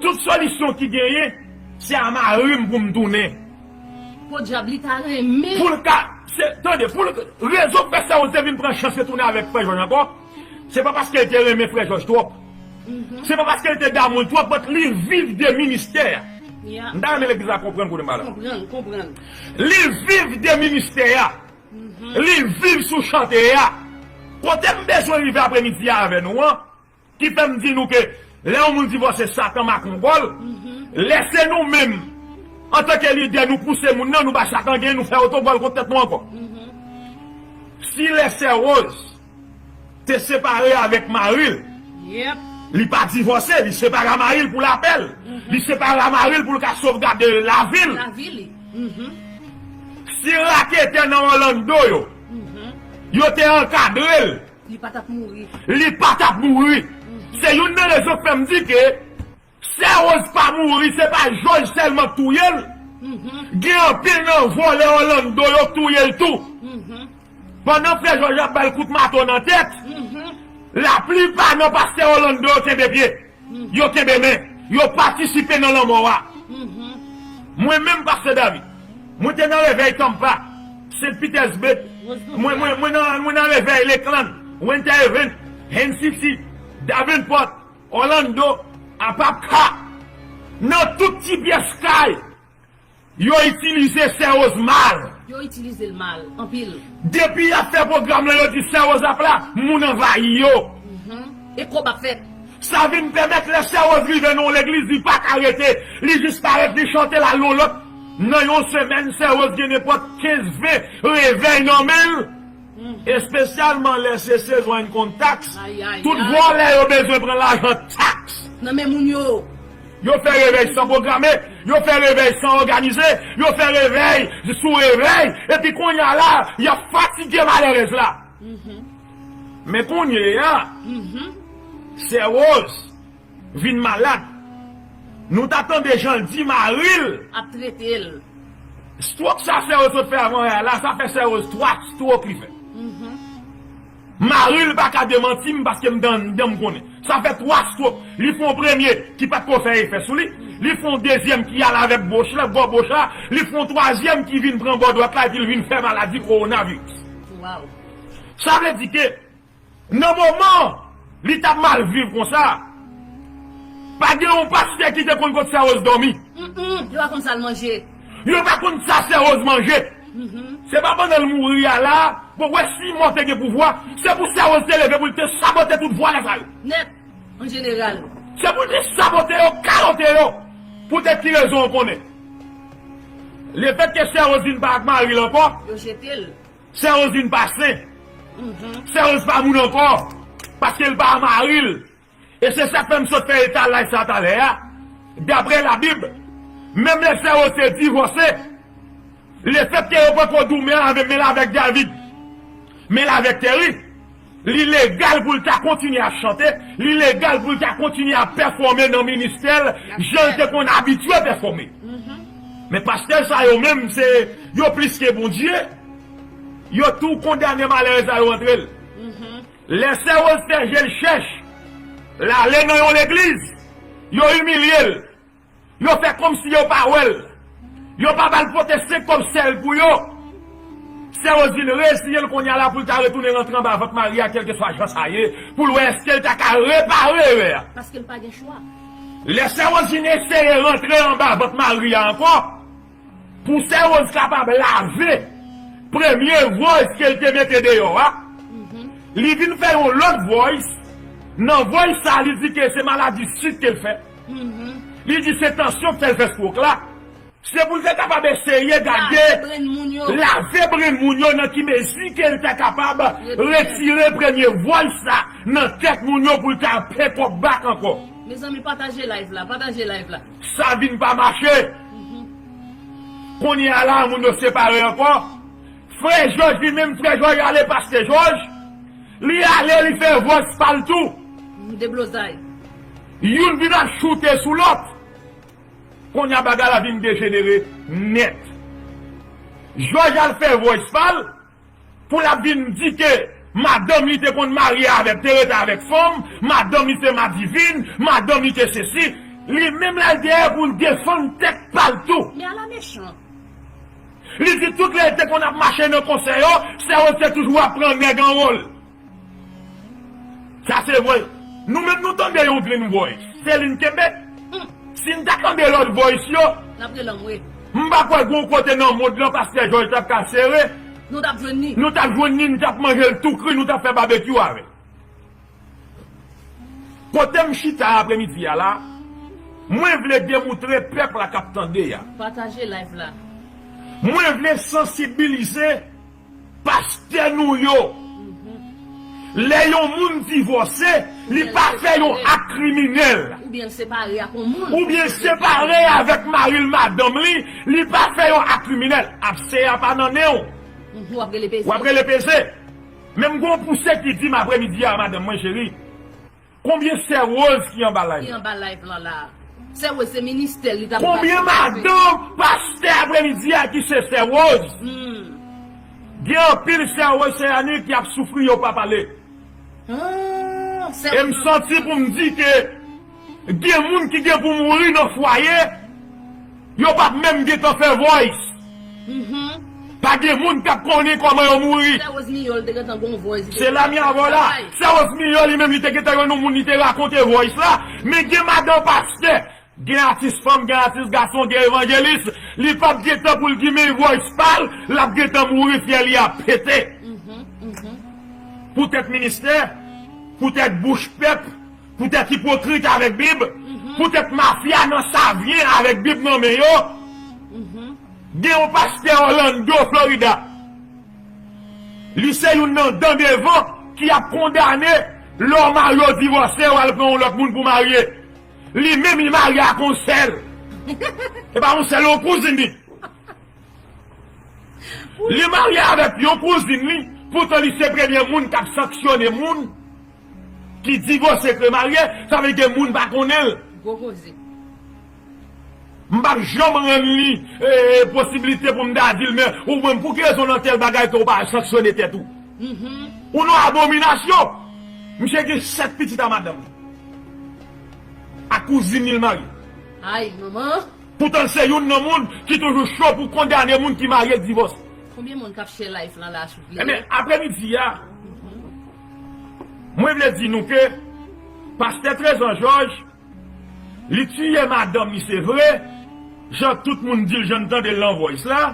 tout solisyon ki genyen, se a mari m pou m tounen. Podyab, li ta renmen. Pou l ka, se, tande, pou l, rezon k fè Sè Rose te vin pran chans retounen avèk frè Jòj ankò, se pa paske l te renmen frè Jòj twòp. Se pa paske l te damou l twòp, but li viv de ministè a. M ta renmen legliz la konprann kote m pral la. Konprann, konprann. Li viv de ministè a. Li viv sou chante a. Kote m bezwen rive apremidi a avè nou an, ki fè m di nou ke lè yon moun divòse, Satan make yon gòl, lè se nou menm, antanke lidè, nou pouse moun nan, nou ba Satan gen, nou fè otogòl kont tèt nou ankò. Si lè Sè Rose te separe avèk mari l, li pa divòse, li separe a mari l pou lapè l, li separe a mari l pou l ka sovgade lavi l. Lavi li. Si raketè nan Orlando yo, yo te ankadre l, li pa t ap mouri. Li pa t ap mouri. Se youn nan rezon k fè m di ke Sè Rose pa mouri, se pa Jòj sèlman k touye l. Gen anpil nan vòlè Orlando yo k touye l tou. Pandan frè Jòj ap ba l kout mato nan tèt, laplipa nan pastè Orlando yo kenbe pye. Yo kenbe men. Yo patisipe nan lanmò a. Mwen menm, pastè David, mwen te nan revèy Tampa, Saint Petersburg, mwen, mwen, mwen nan, mwen nan revèy Lakeland, Winter Haven, Haines City, Davenport, Orlando, Apopka, nan tout ti pyès kay, yo itilize Sè Rose mal. Yo itilize l mal, anpil. Depi y ap fè pwogram lan, yo di Sè Rose ap la, moun anvayi yo. E kòb ap fèt. Sa vin pèmèt lè Sè Woz rive nan yon legliz, li pa ka rete. Li jis parèt, li chante l al nan lòt. Nan yon semèn, Sè Woz gen nenpòt kenz, ven revèy nan men l. Espesyalman lè se sezon income tax. Tout vòlè yo bezwen pran lajan taks. Nan men moun yo. Yo fè revèy san pwograme, yo fè revèy san òganize, yo fè revèy sou revèy, epi kounye a la, y ap fatige malerèz la. Men kounye a, Sè Woz vin malad. Nou ta tande jan l di mari l. Ap trete l. Stroke sa Sè Woz sot fè avan yè a la, sa fè Sè Woz twa stroke li fè. Mari l pa ka demanti m paske m dan, dan m konnen. Sa fè twa stroke. Li fè yon premye ki pa t ko fè efè sou li. Li fè yon dezyèm ki al avèk boch la, bò boch la. Li fè yon twazyèm ki vin pran bò dwat la epi l vin fè maladi kowonaviris. Sa vle di ke nan moman li t ap mal viv konsa, pa gen yon pastè ki te konn kot Sè Woz dòmi. Yo pa konn sa l manje. Yo pa konn sa Sè Woz manje. Se pa pandan l mouri a la, bon, wè si mò te gen pouvwa, se pou Sè Woz te leve pou l te sabote tout vòlè sa yo. Nèt, an jeneral. Se pou l te sabote yo, kalote yo. Poutèt ki rezon w konnen. Lefètke Sè Woz vin pa ak mari l ankò, yo jete l. Sè Woz vin pa sen. Sè Woz pa moun ankò. Paske l pa mari l. E se sa k fè m sot fè etalaj sa talè a. Daprè Labib, menm lè Sè Woz te divòse, lefètke yo poko goumen avè men l avèk David, men l avèk Terry, li legal pou l ta kontinye ap chante, li legal pou l ta kontinye ap pèfòme nan ministè l, jan l te konn abitye pèfòme. Men pastè sa yo menm, se yo plis ke Bondye. Yo tou kondane malere sa yo antre l. Lè Sè Woz fè je l chèch, l ale nan yon legliz, yo imilye l. Yo fè kòmsi yo pa wè l. Yo pa ba l pote senk kòb sèl pou yo. Sè Woz vin reziye l kounye a la pou l ta retounen rantre anba vant mari a, kèlkeswa jan sa ye, pou l wè èske l ta ka repare erè a. Paske l pa gen chwa. Lè Sè Woz vin eseye rantre anba vant mari a ankò, pou Sè Woz kapab lave premye voice ke l te mete deyò a, li vin fè yon lòt voice. Nan voice sa, li di ke se maladi sik ke l fè. Li di se tansyon k fè l fè stroke la. Se pou l te kapab eseye gade, lave brenn moun yo nan ki mezi ke l ta kapab retire premye voice sa nan tèt moun yo pou l ta pekòp back ankò. Mezanmi, pataje live la, pataje live la. Sa vin pa mache. Kounye a la, moun yo separe ankò. Frè Jòj li menm, frè Jòj ale, pastè Jòj, li ale, li fè voice pa l tou. Deblozay. Youn vin ap choute sou lòt. Kounye a bagay la vin dejenere nèt. Jòj al fè voice pa l, pou l ap vin di ke madanm li te konn marye avèk, te rete avèk fanm, madanm li se madivin, madanm li te sesi. Li menm l al dèyè pou l defann tèt pa l tou. Men ala mechan. Li di tout lè l te konn ap mache nan konsè yo, Sè Woz te toujou ap pran nèg anwo l. Sa se vre. Nou menm nou tande yon green voice. Se li n kenbe. Si n ta tande lòt voice yo, m pa kwè gon kote nan mond lan pastè Jòj t ap ka sere. Nou t ap jwenn li. Nou t ap jwenn li, nou t ap manje l tou kri, nou t ap fè babekyou avè l. Kote m chita apremidi a la, mwen vle demoutre pèp la k ap tande a. Pataje live la. Mwen vle sansibilize pastè nou yo. Lè yon moun divòse, li pa fè yon ak kriminèl. Oubyen l separe ak yon moun. Oubyen l separe avèk mari l, madanm li, li pa fè yon ak kriminèl. Abse a pa nan nen w. W ap rele peze. W ap rele peze. Men m gon pouse ki di m apremidi a, madanm mwen cheri, konbyen Sè Woz ki anba live? Ki anba live lan la. Sè Woz se ministè li t ap... Konbyen madanm pastè apremidi a ki se Sè Woz? Gen anpil Sè Woz, Sè Yanik ki ap soufri, yo pa pale. E m santi pou m di ke gen moun ki gen pou mouri nan fwaye, yo p ap menm gentan fè voice. Pa gen moun k ap konnen kòman yo mouri. Sè Woz Miyò, l te gentan gon voice, li te... Se la m ye avè w la. Sè Woz Miyò, li menm, li te gentan jwenn yon moun, li te rakonte voice la. Men gen madanm pastè, gen atis fanm, gen atis gason, gen evanjelis, li p ap gentan pou l di men voice pa l, l ap gentan mouri, fyèl li ap pete. Poutèt ministè, poutèt bouch pèp, poutèt ipokrit avèk Bib, poutèt mafya nan Savyen avèk Bib nan men yo. Gen yon pastè Orlando, Florida. Li se youn nan dan devan ki ap kondane lè w marye w divòse, w al pran yon lòt moun pou marye. Li menm li marye ak yon sè l. E pa yon sè l, yon kouzin li. Li marye avèk yon kouzin li, poutan li se premye moun k ap sanksyone moun ki divòse k remarye, sa vle di ke moun pa konnen l. Gwo koze. M p ap janm rann li e, posiblite pou m ta di l, men ou menm, pou ki rezon nan tèl bagay ke w pa sanksyone tèt ou? Ou nan abominasyon. Misye gen sèt pitit a madanm li. Ak kouzin li l marye. Ay, manman. Poutan l se youn nan moun ki toujou cho pou kondane moun ki marye k divòse. Konbyen moun k ap share live lan la, souple? Ebyen, apremidi a, mwen vle di nou ke pastè Trezan Jòj, li tiye madanm li, se vre, jan tout moun di l, jan n tande l nan voice la,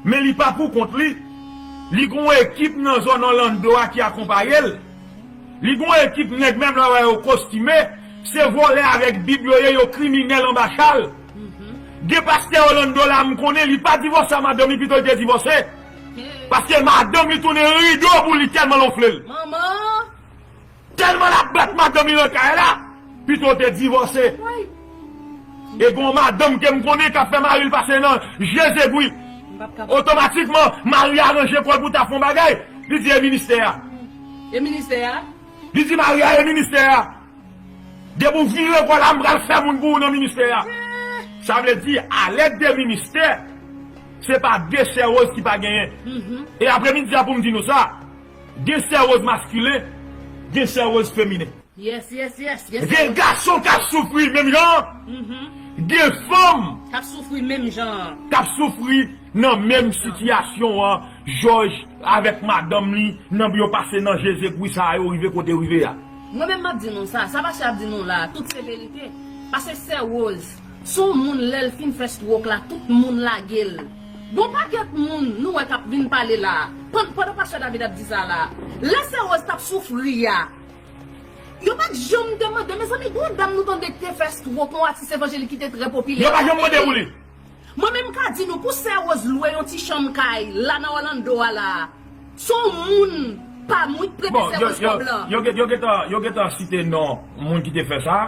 men li pa pou kont li. Li gen yon ekip nan zòn Orlando a ki akonpaye l. Li gen yon ekip nèg, menm lè w wè yo kostime, se vòlè avèk Bib yo ye, yo kriminèl anba chal. Gen pastè Orlando la, m konnen, li pa divòse a madanm li, pito l te divòse. Paske madanm li tounen rido pou li tèlman l onfle l. Manman! Tèlman l ap bat madanm li nan kay la, pito l te divòse. E gen yon madanm ke m konnen k ap fè mari l pase nan je zegwi. Otomatikman, mari a ranje kò l pou ta fè yon bagay, li di e ministè a. E ministè a? Li di mari a e ministè a. Depi w vire kò la, m pral fè moun pou ou nan ministè a. Sa vle di, alèd de ministè, se pa de sè Rose ki pa genyen. E apremidi a pou m di nou sa, gen sè Rose maskilen, gen sè Rose feminen. Yes, yes, yes, yes. Gen gason k ap soufri menm jan. Gen fanm k ap soufri menm jan. K ap soufri nan menm sitiyasyon an, Jòj, avèk madanm li, nan yo pase nan je zegwi sa a, yo rive kote yo rive a. Mwen menm m ap di nou sa, sa pastè ap di nou la, tout se verite. Paske sè Rose, se yon moun lè l fin fè stroke la, tout moun lage l. Gon pakèt moun nou wè k ap vin pale la. Pandan pastè David ap di sa la, lè sè Rose t ap soufri a, yo pa t janm te mande, mezanmi, gon dam nou tande ki te fè stroke, yon atis evanjelik ki te trè popilè. Yo pa janm mande pou li. Mwen menm m ka di nou, pou sè Rose lwe yon ti chanm kay la nan Orlando a la, se yon moun pa m wi k prete sè Rose kòb lan. Yo gentan, yo gentan site non moun ki te fè sa.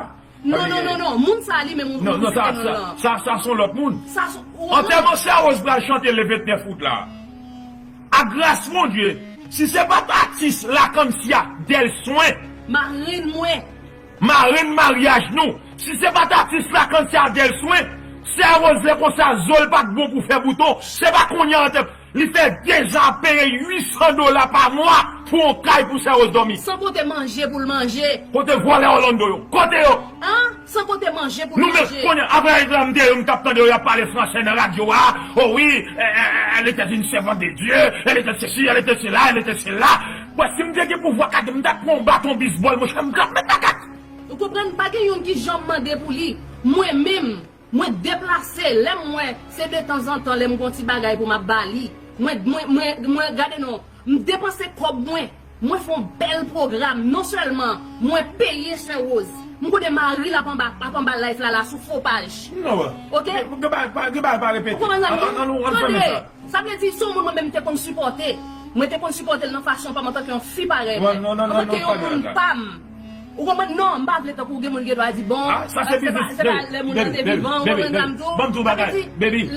Non, non, non, non, moun sa li menm ou site non l lan. Sa, sa, sa se yon lòt moun. Antèman sè Rose pral chante le vennèf out la. Ak gras Bondye, si se pa t atis Lakansya Dèlswen, marenn mwen, marenn maryaj nou, si se pa t atis Lakansya Dèlswen, sè Rose lè konsa zo l pa t bon pou fè bouton, se pa kounye a antèman. Li fè dezan ap peye uit san dola pa mwa pou yon kay pou sè Rose dòmi. San konte manje pou l manje. Kote vòlè Orlando yo? Kote yo? An? San konte manje pou l manje. Nou menm, kounye a, apre la, m te yo, m t ap tande yo, y ap pale fransè nan radyo a. Oh oui, elle était une servante de Dieu, elle était ceci, elle était cela, elle était cela. Bon, si m te gen pouvwa, gade, m t ap pran yon baton bisbòl, monchè, m t ap met lakay. Ou konprann, pa gen youn ki janm mande pou li. Mwen menm, mwen deplase, lè m wè, se detanzantan, lè m gon ti bagay pou m ap ba li. Mwen, mwen, mwen, mwen, gade non, m depanse kòb mwen, mwen fè yon bèl pwogram, non sèlman mwen peye sè Rose, m konnen mari l ap anba, ap anba live la, la sou fo paj. Non, oke? Gen bagay pa, gen bagay pa repete. Ou konprann sa m di w? Tande, sa vle di, se yon moun mwen menm te konn sipòte. Mwen te konn sipòte l nan fason pa m antanke yon fi parèy mwen, antanke yon moun pa m. Ou konprann? Non, m pa vle tankou gen moun gen dwa di, bon, se pa, se pa lè moun nan te vivan, ou konprann sa m di w? Ban m di w bagay, baby,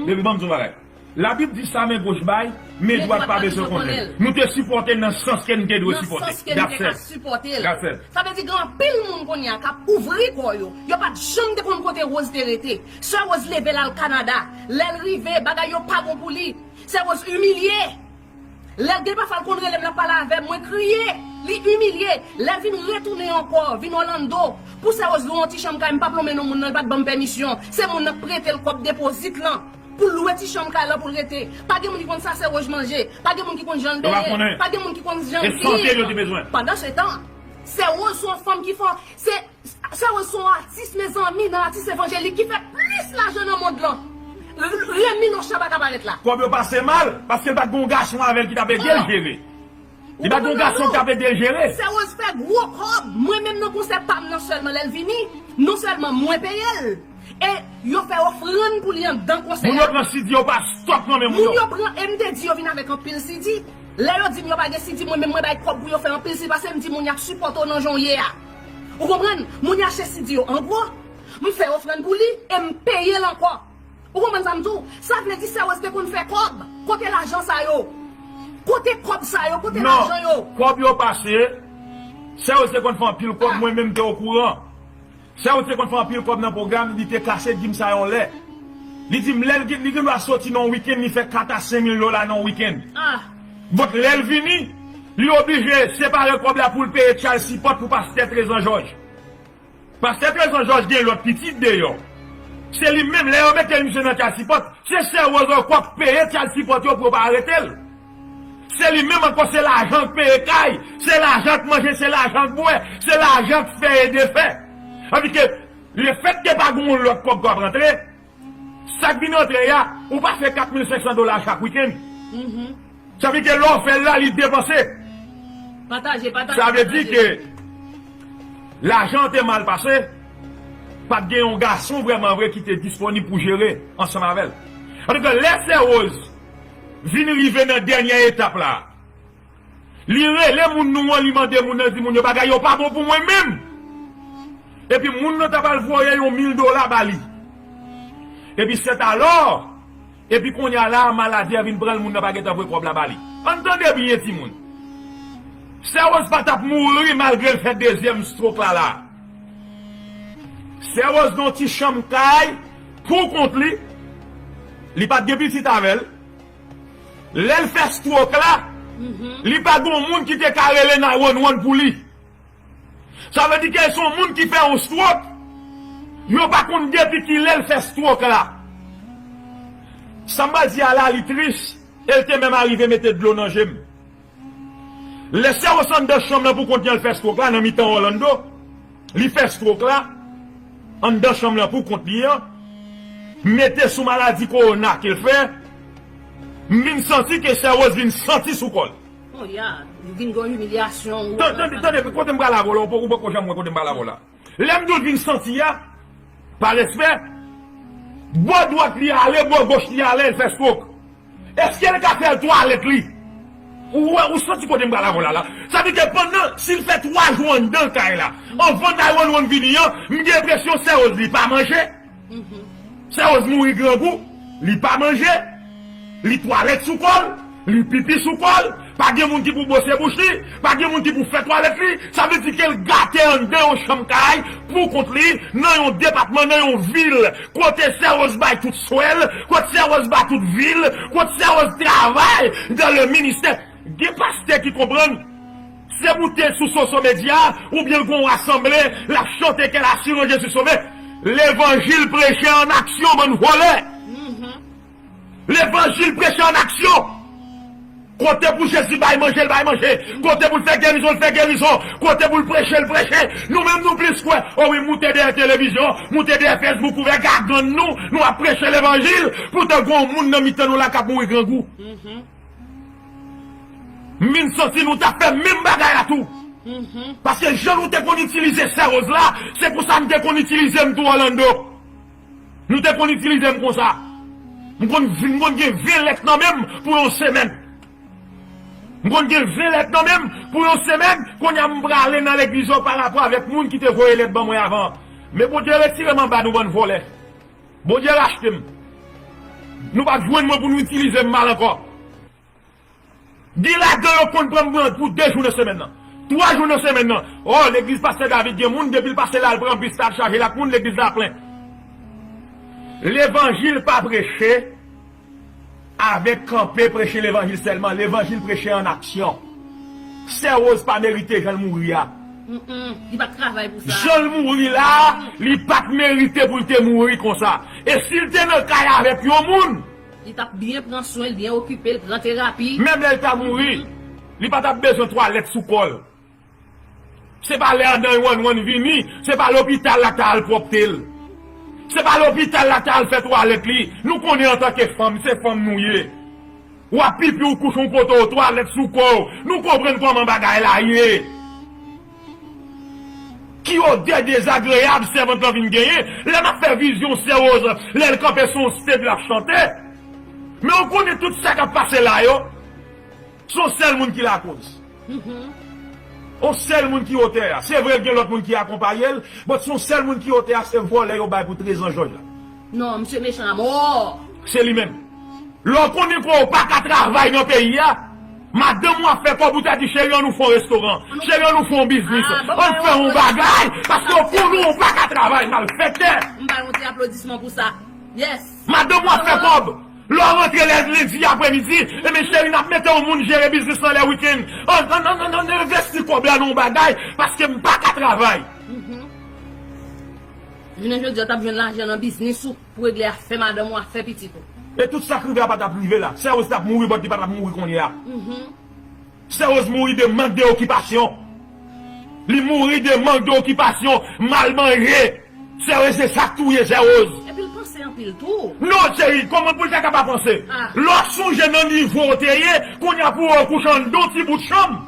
baby, ban m di w bagay. Labib di sa men goch bay, men dwat pa bezwen konnen. Nou te sipòte l nan sans ke n te dwe sipòte. That's it. Sa vle di gen anpil moun kounye a k ap ouvri kò yo. Yo pa t janm te konn kote Rose te rete. Sè Rose leve l al Kanada. Lè l rive, bagay yo pa bon pou li. Sè Rose imilye. Lè l gen pafwa l konn rele m, l ap pale avè m, mwen kriye. Li imilye. Lè l vin retounen ankò, vin Orlando, pou sè Rose lwe yon ti chanm kay, m p ap lonmen non moun nan, li pa t ban m pèmisyon. Se moun nan k prete l kòb depozit lan pou l lwe ti chanm kay lan pou l rete. Pa gen moun ki konn sa sè Rose manje. Pa gen moun ki konn jan l beye. Pa gen moun ki konn jan l viv. Pandansetan, sè Rose se yon fanm ki fò. Se, sè Rose se yon atis, mezanmi, nan atis evanjelik ki fè plis lajan nan mond lan. Remi Locha pa ka parèt la. Kòb yo pase mal, paske l pa t gen yon gason avè l ki t ap ede l jere. Li pa t yon gason k t ap ede l jere. Sè Woz fè gwo kòb. Mwen menm nan konsè pa m nan sèlman lè l vini, non sèlman mwen peye l, e yo fè ofrann pou li anndan konsè a. Moun yo pran C D yo pa stòk nan men moun yo. Moun yo pran, e m te di yo vin avèk anpil C D. Lè yo di m yo pa gen C D, mwen menm mwen bay kòb pou yo fè anpil C D, paske m di moun y ap sipòte w nan jan w ye a. Ou konprann? Moun yo achte C D yo an gwo, m fè ofrann pou li, e m peye l ankò. Ou konprann sa m di w? Sa vle di Sè Woz te konn fè kòb. Kote lajan sa yo? Kote kòb sa yo? Kote lajan yo? Non, kòb yo pase. Sè Woz te konn fè anpil kòb, mwen menm te okouran. Sè Woz te konn fè anpil kòb nan pwogram, li te kase di m sa yon lè. Li di m lè l gen, li gen dwa soti nan yon wikenn, li fè kat a senk mil dola nan yon wikenn. But lè l vini, li oblije separe kòb la pou l peye child support pou pastè Trezan Jòj. Pastè Trezan Jòj gen lòt pitit deyò. Se li menm, lè yo mete misye nan child support, se Sè Woz ankò k peye child support yo pou yo pa arete l. Se li menm ankò, se lajan k peye kay, se lajan k manje, se lajan k bwè, se lajan k fè e defè. Anpi ke, lefètke pa gen yon lòt kòb k ap rantre, sa k vin rantre a, ou pa fè kat mil senk san dola chak wikenn. Sa vle di ke lè w fè l la, li depanse. Pataje, pataje, pataje. Sa vle di ke lajan an te mal pase, pa t gen yon gason vrèman vre ki te disponib pou jere ansanm avè l. Antouka, lè Sè Woz vin rive nan dènyè etap la, li rele moun nou an, li mande moun nan, di moun yo bagay yo pa bon pou mwen menm. Epi moun nan t ap al voye yon mil dola ba li. Epi sètalò, epi kounye a la, maladi a vin pran l, moun nan pa gentan voye kòb la ba li. Ann tande byen, timoun. Sè Woz pa t ap mouri malgre l fè dezyèm stroke la la. Sè Woz gen yon ti chanm kay pou kont li. Li pa t gen pitit avè l. Lè l fè stroke la, li pa gen yon moun ki te ka rele nine one one pou li. Sa vle di ke se yon moun ki fè yon stroke, yo pa konn depi kilè l fè stroke la. Sa m pral di a la, li tris, e l te menm arive mete dlo nan je m. Lè Sè Woz anndan chanm nan pou kont li an, l fè stroke la nan mitan Orlando, li fè stroke la anndan chanm nan pou kont li an, mete sou maladi kowona ke l fè, m vin santi ke Sè Woz vin santi sou kò l. Oh, ya, li vin gen yon imilyasyon. Tande, tande, kote m pral avè w la, ou poko janm wè kote m pral avè w la. Lè m di w l vin santi a, pa respè, bò dwat li ale, bò goch li ale, l fè stroke. Èske l ka fè twalèt li? Ou wè, ou santi kote m pral avè w la, la. Sa vle di ke pandan, si l fè twa jou anndan kay la, anvan nine one one vini an, m gen enpresyon Sè Woz li pa manje. Sè Woz mouri grangou, li pa manje, li twalèt sou kò l, li pipi sou kò l, pa gen moun ki pou bwose bouch li, pa gen moun ki pou fè twalèt li. Sa vle di ke l gate anndan yon chanm kay pou kont li, nan yon depatman, nan yon vil, kote Sè Woz bay tout swen l, kote Sè Woz bay tout vi l, kote Sè Woz travay dans le ministère. Gen pastè ki konprann, se moute sou social media, oubyen l gon rasanble, l ap chante quelle assurance je suis sauvé. Levanjil preche an aksyon, bann vòlè. Levanjil preche an aksyon. Kote pou Jezi bay manje, l bay manje. Kote pou l fè gerizon, l fè gerizon. Kote pou l preche, l preche. Nou menm nou plis kwè. O wi, moute dèyè televizyon, moute dèyè Facebook, ouvè gagann nou, nou ap preche levanjil. Poutan gon moun nan mitan nou la k ap mouri grangou. M vin santi nou t ap fè menm bagay la tou. Paske jan nou te konn itilize Sè Woz la, se konsa nou te konn itilize m tou Orlando. Nou te konn itilize m konsa. M konn, m konn gen ven lèt nan men m pou yon semèn. M konn gen ven lèt nan men m pou yon semèn, kounye a m prale nan legliz yo parapò avèk moun ki te voye lèt ban mwen avan. Men Bondye retire m anba nou bann vòlè. Bondye rachte m. Nou p ap jwenn mwen pou nou itilize m mal ankò. Gen ladan yo konn pran m pou de jou nan semèn nan. Twa jou nan semèn nan. O, legliz pastè David gen moun, depi l pase la, l pran bis la, l chaje l ak moun, legliz la plen. Levanjil pa preche avèk kanpe preche levanjil sèlman. Levanjil preche an aksyon. Sè Woz pa merite jan l mouri a. Mm-mm, li pa t travay pou sa. Jan l mouri la, li pa t merite pou l te mouri konsa. E si l te nan kay avèk yon moun, li t ap byen pran swen l, byen okipe l, pran terapi. Menm lè l ta mouri, li pa t ap bezwen twalèt sou kò l. Se pa lè nine one one vini, se pa lopital la ta al pwòpte l. Se pa lopital la ta al fè twalèt li. Nou konnen antanke fanm, se fanm nou ye. W ap pipi, ou kouche yon kote, w twalèt sou kò w. Nou konprann kòman bagay la ye. Ki odè dezagreyab sèvant lan vin genyen lè n ap fè vizyon Sè Woz, lè l kanpe sou yon stage l ap chante. Men ou konnen tout sa k ap pase la yo, se yon sèl moun ki lakoz. Yon sèl moun ki otè a. Se vre, gen lòt moun ki akonpaye l, but se yon sèl moun ki otè a, se vòlè yo bay pou trezan Jòj la. Non, misye mechan amò. Se li menm. Lè w konnen ke w pa ka travay nan peyi a, madanm ou ap fè kòb, ou ta di, "Cheri, ann nou fè yon restoran. Cheri, ann nou fè yon biznis. Ann fè yon bagay, paske w konnen w pa ka travay, malfektè." M ba yon ti aplodisman pou sa. Yes. Madanm ou ap fè kòb. Lè w rantre lè lendi apremidi, ebyen, cheri, n ap mete yon moun jere biznis lan lè wikenn. Ann, ann, ann, ann, ann envesti kòb la nan yon bagay, paske m pa ka travay. Jounen jodi a, w t ap jwenn lajan nan biznis ou pou regle afè madanm ou, afè pitit ou. E tout sa k rive a pa t ap rive la. Sè Woz t ap mouri, but li pa t ap mouri kounye a. Sè Woz mouri de mank de okipasyon. Li mouri de mank de okipasyon, mal manje. Sè Woz, se sa k touye Sè Woz. Epi l panse anpil tou. Non, cheri, kòman pou l ta ka pa panse? Lè w sonje nan nivo w te ye, kounye a pou w kouche anndan yon ti bout chanm.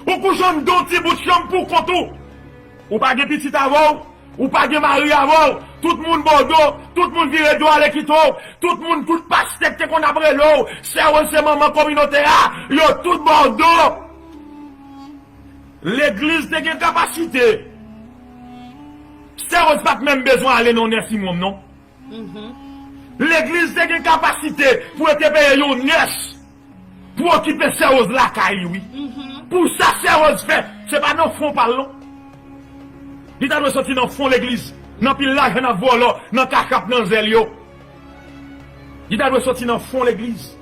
Ou kouche anndan yon ti bout chanm pou kont ou. Ou pa gen pitit avè w, ou pa gen mari avè w, tout moun ba w do, tout moun vire do ale kite w, tout moun, tout pastè k te konn ap rele w, Sè Woz se manman kominote a, yo tout ba w do. Legliz te gen kapasite. Sè Woz pa t menm bezwen ale nan yon nursing home, non. Legliz te gen kapasite pou yo te peye yon nurse pou okipe Sè Woz lakay li, wi. Pou sa Sè Woz fè, se pa nan fon pa l, non. Li ta dwe soti nan fon legliz, nan pil lajan n ap vòlò nan kachap, nan zèl yo. Li ta dwe soti nan fon legliz.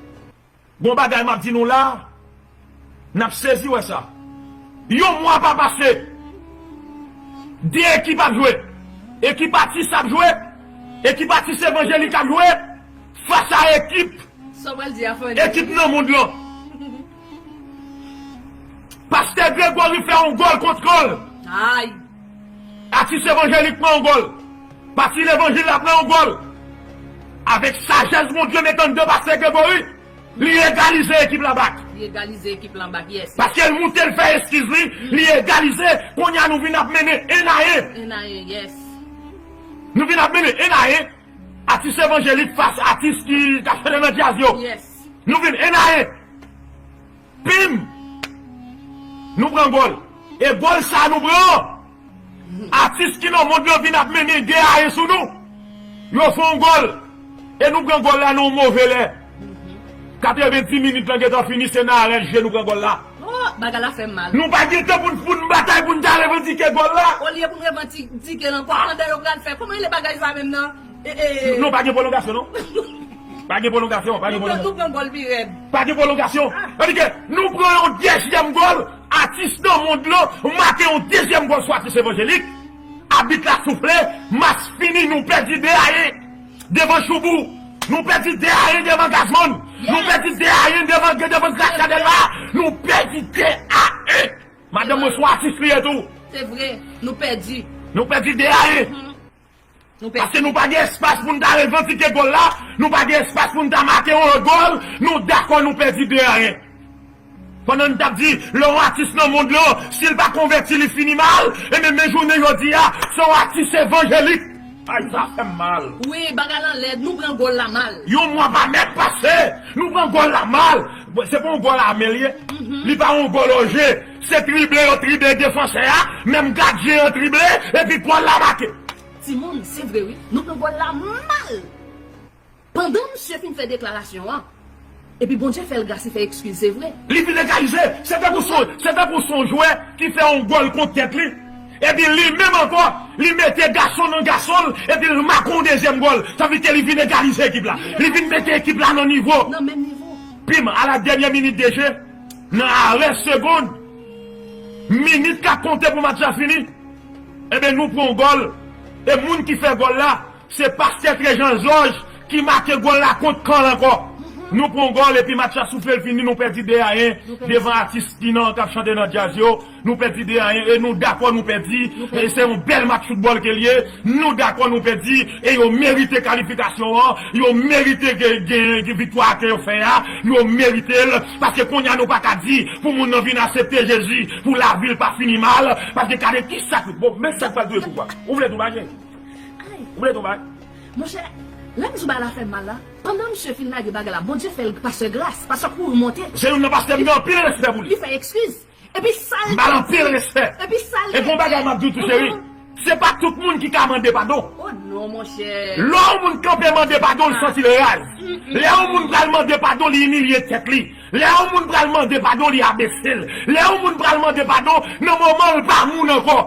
Gon bagay m ap di nou la, n ap sezi wè sa. Yon mwa pa pase, de ekip ap jwe. Ekip atis ap jwe. Ekip atis evanjelik ap jwe fas a ekip, ekip nan mond lan. Pastè Gregory fè yon gòl kont Kòl. Ay. Atis evanjelik pran yon gòl. Pati levanjil la pran yon gòl. Avèk sajès Bondye met anndan pastè Gregory, li egalize ekip la bak. Li egalize ekip la bak, yes. Paske l moute, l fè eskiz li, li egalize. Kounye a nou vin ap mennen en a en. En a en, yes. Nou vin ap mennen en a en. Atis evanjelik fas atis ki, k ap chante nan djaz yo. Yes. Nou vin en a en. Pim! Nou pran gòl. E gòl sa a nou pran an, atis ki nan mond lan vin ap mennen de a en sou nou. Yo fè yon gòl. E nou pran gòl la nan yon move lè. Katrevendiz minit lan gentan fini, se nan arèt je nou pran gòl la. Oh, bagay la fè m mal. Nou pa gen tan pou n, pou n batay, pou n ta revandike gòl la. Olye pou n revandike l ankò, pandan yo pral fè. Kòman rele bagay sa menm nan? E, e, e. Non, pa gen pwolongasyon, non. Pa gen pwolongasyon, pa gen pwolongasyon. Nou pran, nou pran gòl pi rèd. Pa gen pwolongasyon. Ah. Tandike nou pran yon dezyèm gòl, atis nan mond lan make yon dezyèm gòl sou atis evanjelik. Abit la soufle, match fini, nou pèdi de a en devan Choubou. Nou pèdi de a en devan Gazman. Yes. Nou pèdi de a en devan, devan Gracia Delva. Nou pèdi de a en. Madanm mwen se yon atis li ye tou. Se vre, nou pèdi. Nou pèdi de a en. Mhm. Nou pèdi. Paske nou pa gen espas pou n ta revandike gòl la, nou pa gen espas pou n ta make yon lòt gòl, nou dakò nou pèdi de a en. Pandan n t ap di, lè yon atis nan mond lan, si l pa konvèti, li fini mal, e menm, menm jounen jodi a, se yon atis evanjelik. Ay, sa fè m mal. Wi, bagay lan lèd, nou pran gòl la mal. Yon mwa pa mèt pase, nou pran gòl la mal. Bon, se pa yon gòl a men l ye. Mhm. Li pa yon gòl o je. Se trible yo trible defansè a, menm gadyen an trible, epi gòl la make. Timoun, se vre wi, nou pran gòl la mal. Pandan misye fin fè deklarasyon an, epi Bondye fè l gras, li fè ekskiz, se vre. Li vin egalize. Se tankou son, se tankou son jwè ki fè yon gòl kont tèt li. Epi li menm ankò, li mete gason nan gason l, epi l make yon dezyèm gòl. Sa vle di ke li vin egalize ekip la. Li vin mete ekip la nan nivo. Nan menm nivo. Pim, a la dènyè minit de je, nan arè segonn, minit k ap konte pou match la fini, ebyen, nou pran yon gòl. E moun ki fè gòl la, se pastè Trejan Zòj ki make gòl la kont Kòl ankò. Nou pran gòl epi match la soufle l fini, nou pèdi de a yen devan atis ki nan k ap chante nan djaz yo. Nou pèdi de a yen e nou dakò nou pèdi. E se yon bèl match foutbòl ke l ye. Nou dakò nou pèdi e yo merite kalifikasyon an. Yo merite gen viktwa ke yo fè a. Yo merite l. Paske kounye a nou pa ka di pou moun nan vin aksepte Jezi pou lavi l pa fini mal. Paske gade kisa k bon, men sa k pral rive pou ou. Ou vle tou bagay? Ou vle tou bagay? Monchè, lè m sou bagay la fè m mal la, pandan misye fin lage bagay la, Bondye fè l pastè gras, pastè kouri monte. Se youn nan pastè m gen anpil respè pou li. Li fè ekskiz. Epi sa l. M ba l anpil respè. Epi sa l. E gon bagay m ap di w tou, cheri. Se pa tout moun ki ka mande padon. Oh non, monchè. Lè yon moun kanpe mande padon, li santi l raz. Lè yon moun pral mande padon, li imilye tèt li. Lè yon moun pral mande padon, li abese l. Lè yon moun pral mande padon, nan moman l pa moun ankò.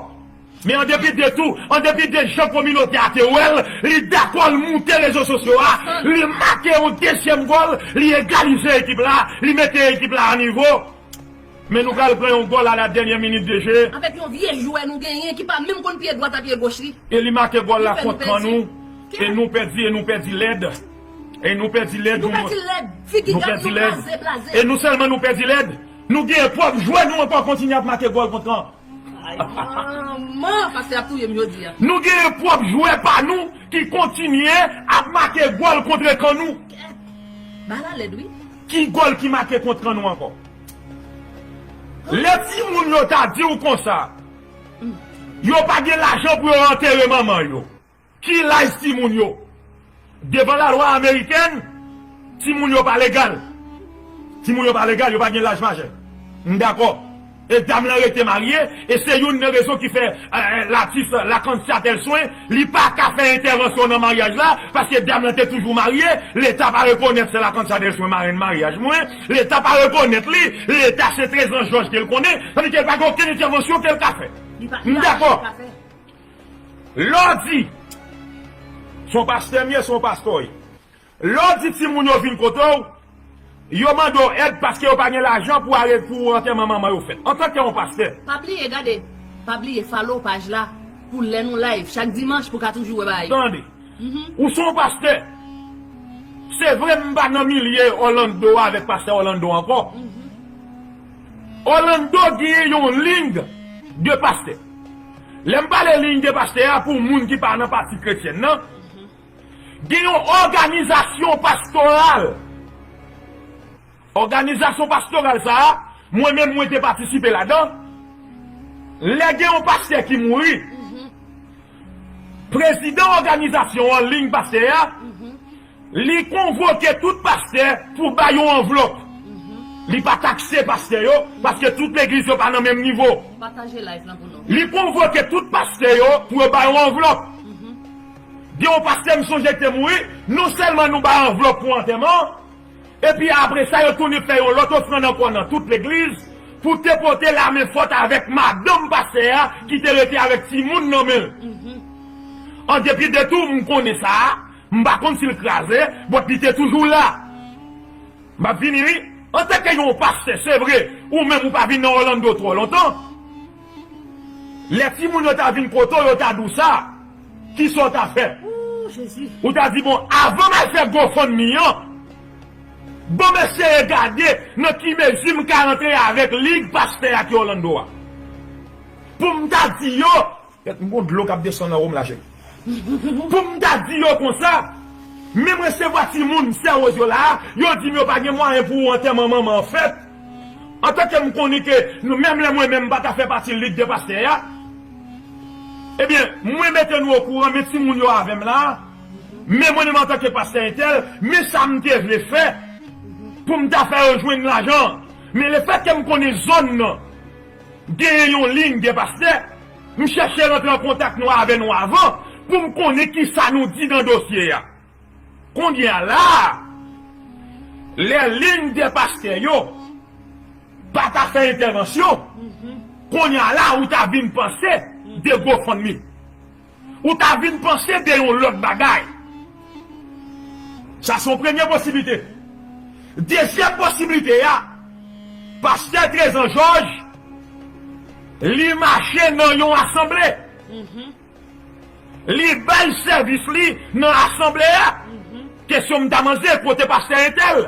Men an depi de tou, an depi de jan kominote a te wè l, li dakò l moute rezo sosyo a, li make yon dezyèm gòl, li egalize ekip la, li mete ekip la a nivo. Men nou pral pran yon gòl a la dènyè minit de je. Avèk yon vye jwè nou genyen ki pa menm konn pye dwat ak pye goch li. E li make gòl la kont kan nou. E nou pèdi, e nou pèdi lèd. E nou pèdi lèd. Nou pèdi lèd. Figi gad nou blaze, blaze. E nou sèlman nou pèdi lèd. Nou gen pwòp jwè nou ankò kontinye ap make gòl kont kan. Ay, manman, pastè ap touye m jodi a. Nou gen pwòp jwè pa nou ki kontinye ap make gòl kont kan nou. Bagay la lèd, wi. Ki gòl ki make kont kan nou ankò? Lè timoun yo ta di w konsa, yo pa gen lajan pou yo antere manman yo. Ki laj timoun yo? Devan lalwa amerikèn, timoun yo pa legal. Timoun yo pa legal, yo pa gen laj majè. M dakò. E dam lan rete marye, e se youn nan rezon ki fè, eh, eh, latis Lakantia Tèlswen, li pa ka fè entèvansyon nan maryaj la, paske dam lan te toujou marye, Leta pa rekonèt sè Lakantia Tèlswen marenn maryaj mwen, Leta pa rekonèt li, Leta se Trezan Jòj ke l konnen, tandike l pa gen okenn entèvansyon ke l ka fè. M dakò. Lè w di, se yon pastè m ye, se yon pastè w ye. Lè w di timoun yo vin kote w, yo mande w èd paske yo pa gen lajan pou ale pou antèman manman yo fèt. Antanke yon pastè. Pa bliye, gade, pa bliye follow paj la pou lè nou live chak dimanch pou ka toujou wè bagay yo. Tande. Ou se yon pastè. Se vre m pa nan milye Orlando avèk pastè Orlando ankò. Orlando gen yon liy de pastè. Lè m pale liy de pastè a pou moun ki pa nan pati kretyèn nan, gen yon òganizasyon pastoral. Òganizasyon pastoral sa a, mwen menm mwen te patisipe ladan. Lè gen yon pastè ki mouri, prezidan òganizasyon an, liy pastè a, li konvoke tout pastè pou bay yon anvlòp. Li pa takse pastè yo, paske tout legliz yo pa nan menm nivo. Pataje live lan pou nou. Li konvoke tout pastè yo pou yo bay yon anvlòp. Gen yon pastè m sonje ki te mouri, non sèlman nou bay anvlòp pou antèman, epi apre sa yo tounen fè yon lòt ofrann ankò nan tout legliz pou te pote lamenfòt avèk madanm pastè a ki te rete avèk timoun nan men l. An depi de tou, m konnen sa a, m pa konn si l kraze, but li te toujou la. M ap vini wi. Antanke yon pastè, se vre, ou menm ou pa vin nan Orlando twò lontan. Lè timoun yo ta vin kote w, yo ta di w sa, kisa w ta fè? Ou ta di, bon, avan m al fè GoFundMe an, ban m eseye gade nan ki mezi m ka rantre avèk lig pastè a ki Orlando a. Pou m ta di yo, m gon dlo k ap desann anwo m la, cheri. Pou m ta di yo konsa, men m resevwa timoun sè Woz yo la, yo di m yo pa gen mwayen pou antèman manman an fèt. Antanke m konnen ke nou, menm lè mwen menm m pa ta fè pati lig de pastè a, ebyen, mwen mete nou okouran, men timoun yo avè m la, men mwen menm antanke pastè entèl, men sa m te vle fè pou m ta fè yo jwenn lajan. Men lefètke m konnen zòn nan genyen yon liy de pastè, m chèche rantre an kontak nou avè nou avan pou m konnen kisa nou di nan dosye a. Kounye a la a, lè liy de pastè yo pa ta fè entèvansyon, kounye a la ou ta vin panse de GoFundMe. Ou ta vin panse de yon lòt bagay. Sa se yon premye posiblite. Dezyèm posiblite a, pastè Trezan Jòj, li mache nan yon asanble. Li bay sèvis li nan asanble a. Kesyon m ta manze, kote pastè entèl?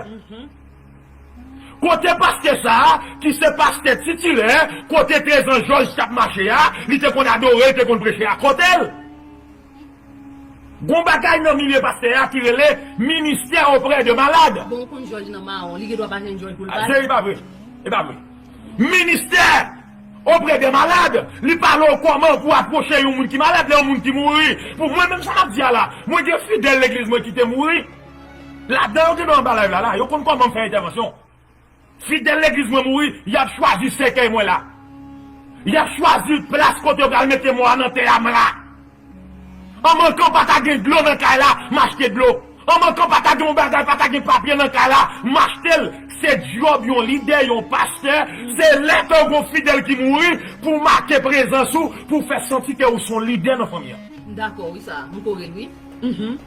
Kote pastè sa a, ki se pastè titilè, kote Trezan Jòj t ap mache a, li te konn adore, li te konn preche a, kote l? Gon bagay nan milye pastè a ki rele ministère auprès de malades. Bon, ou konn Jòj nan mawon, li gen dwa pa jwenn Jòj pou l pale. Se, e pa vre. E pa vre. Ministè auprès de malades, li pale w kòman pou apwoche yon moun ki malad, lè yon moun ki mouri. Pou mwen, menm sa m ap di a la, mwen gen fidèl legliz mwen ki te mouri. Ladan yo gen dwa anba live la, la, yo konn kòman m fè entèvansyon. Fidèl legliz mwen mouri, y ap chwazi sèkèy mwen la. Y ap chwazi plas kote yo pral mete mò a nan tè a m la. An mankan pa ta gen dlo nan kay la, m achte dlo. An mankan pa ta gen yon bagay, pa ta gen papye nan kay la, m achte l. Se djòb yon lidè, yon pastè, se lè ke yon fidèl ki mouri pou make prezans ou, pou fè santi ke ou se yon lidè nan fanmi an. M dakò, wi, sa, m kore l, wi. Mhm.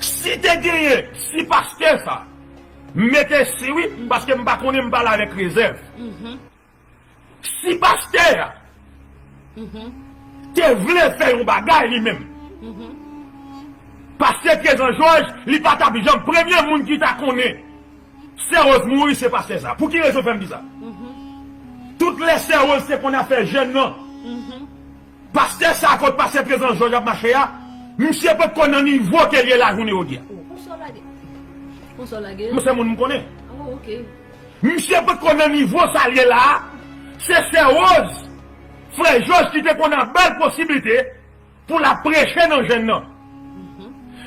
Si te genyen, si pastè sa, m mete si wi, paske m pa konnen, m pale avèk rezèv. Mhm. Si pastè a te vle fè yon bagay li menm, pastè Trezan Jòj, li pa t ap janm premye moun ki ta konnen Sè Rose mouri, se pastè sa. Pou ki rezon fè m di sa? Tout lè Sè Rose te konn afè jèn nan, pastè sa kot pastè Trezan Jòj ap mache a, misye potko nan nivo ke l ye la jounen jodi a. Oh, konsa w lage. Konsa w lage. Mwen se moun m konnen. Oh, ok. Misye potko nan nivo sa l ye la a. Se Sè Rose, frè Jòj ki te konn ap ba l posiblite pou l ap preche nan jèn nan.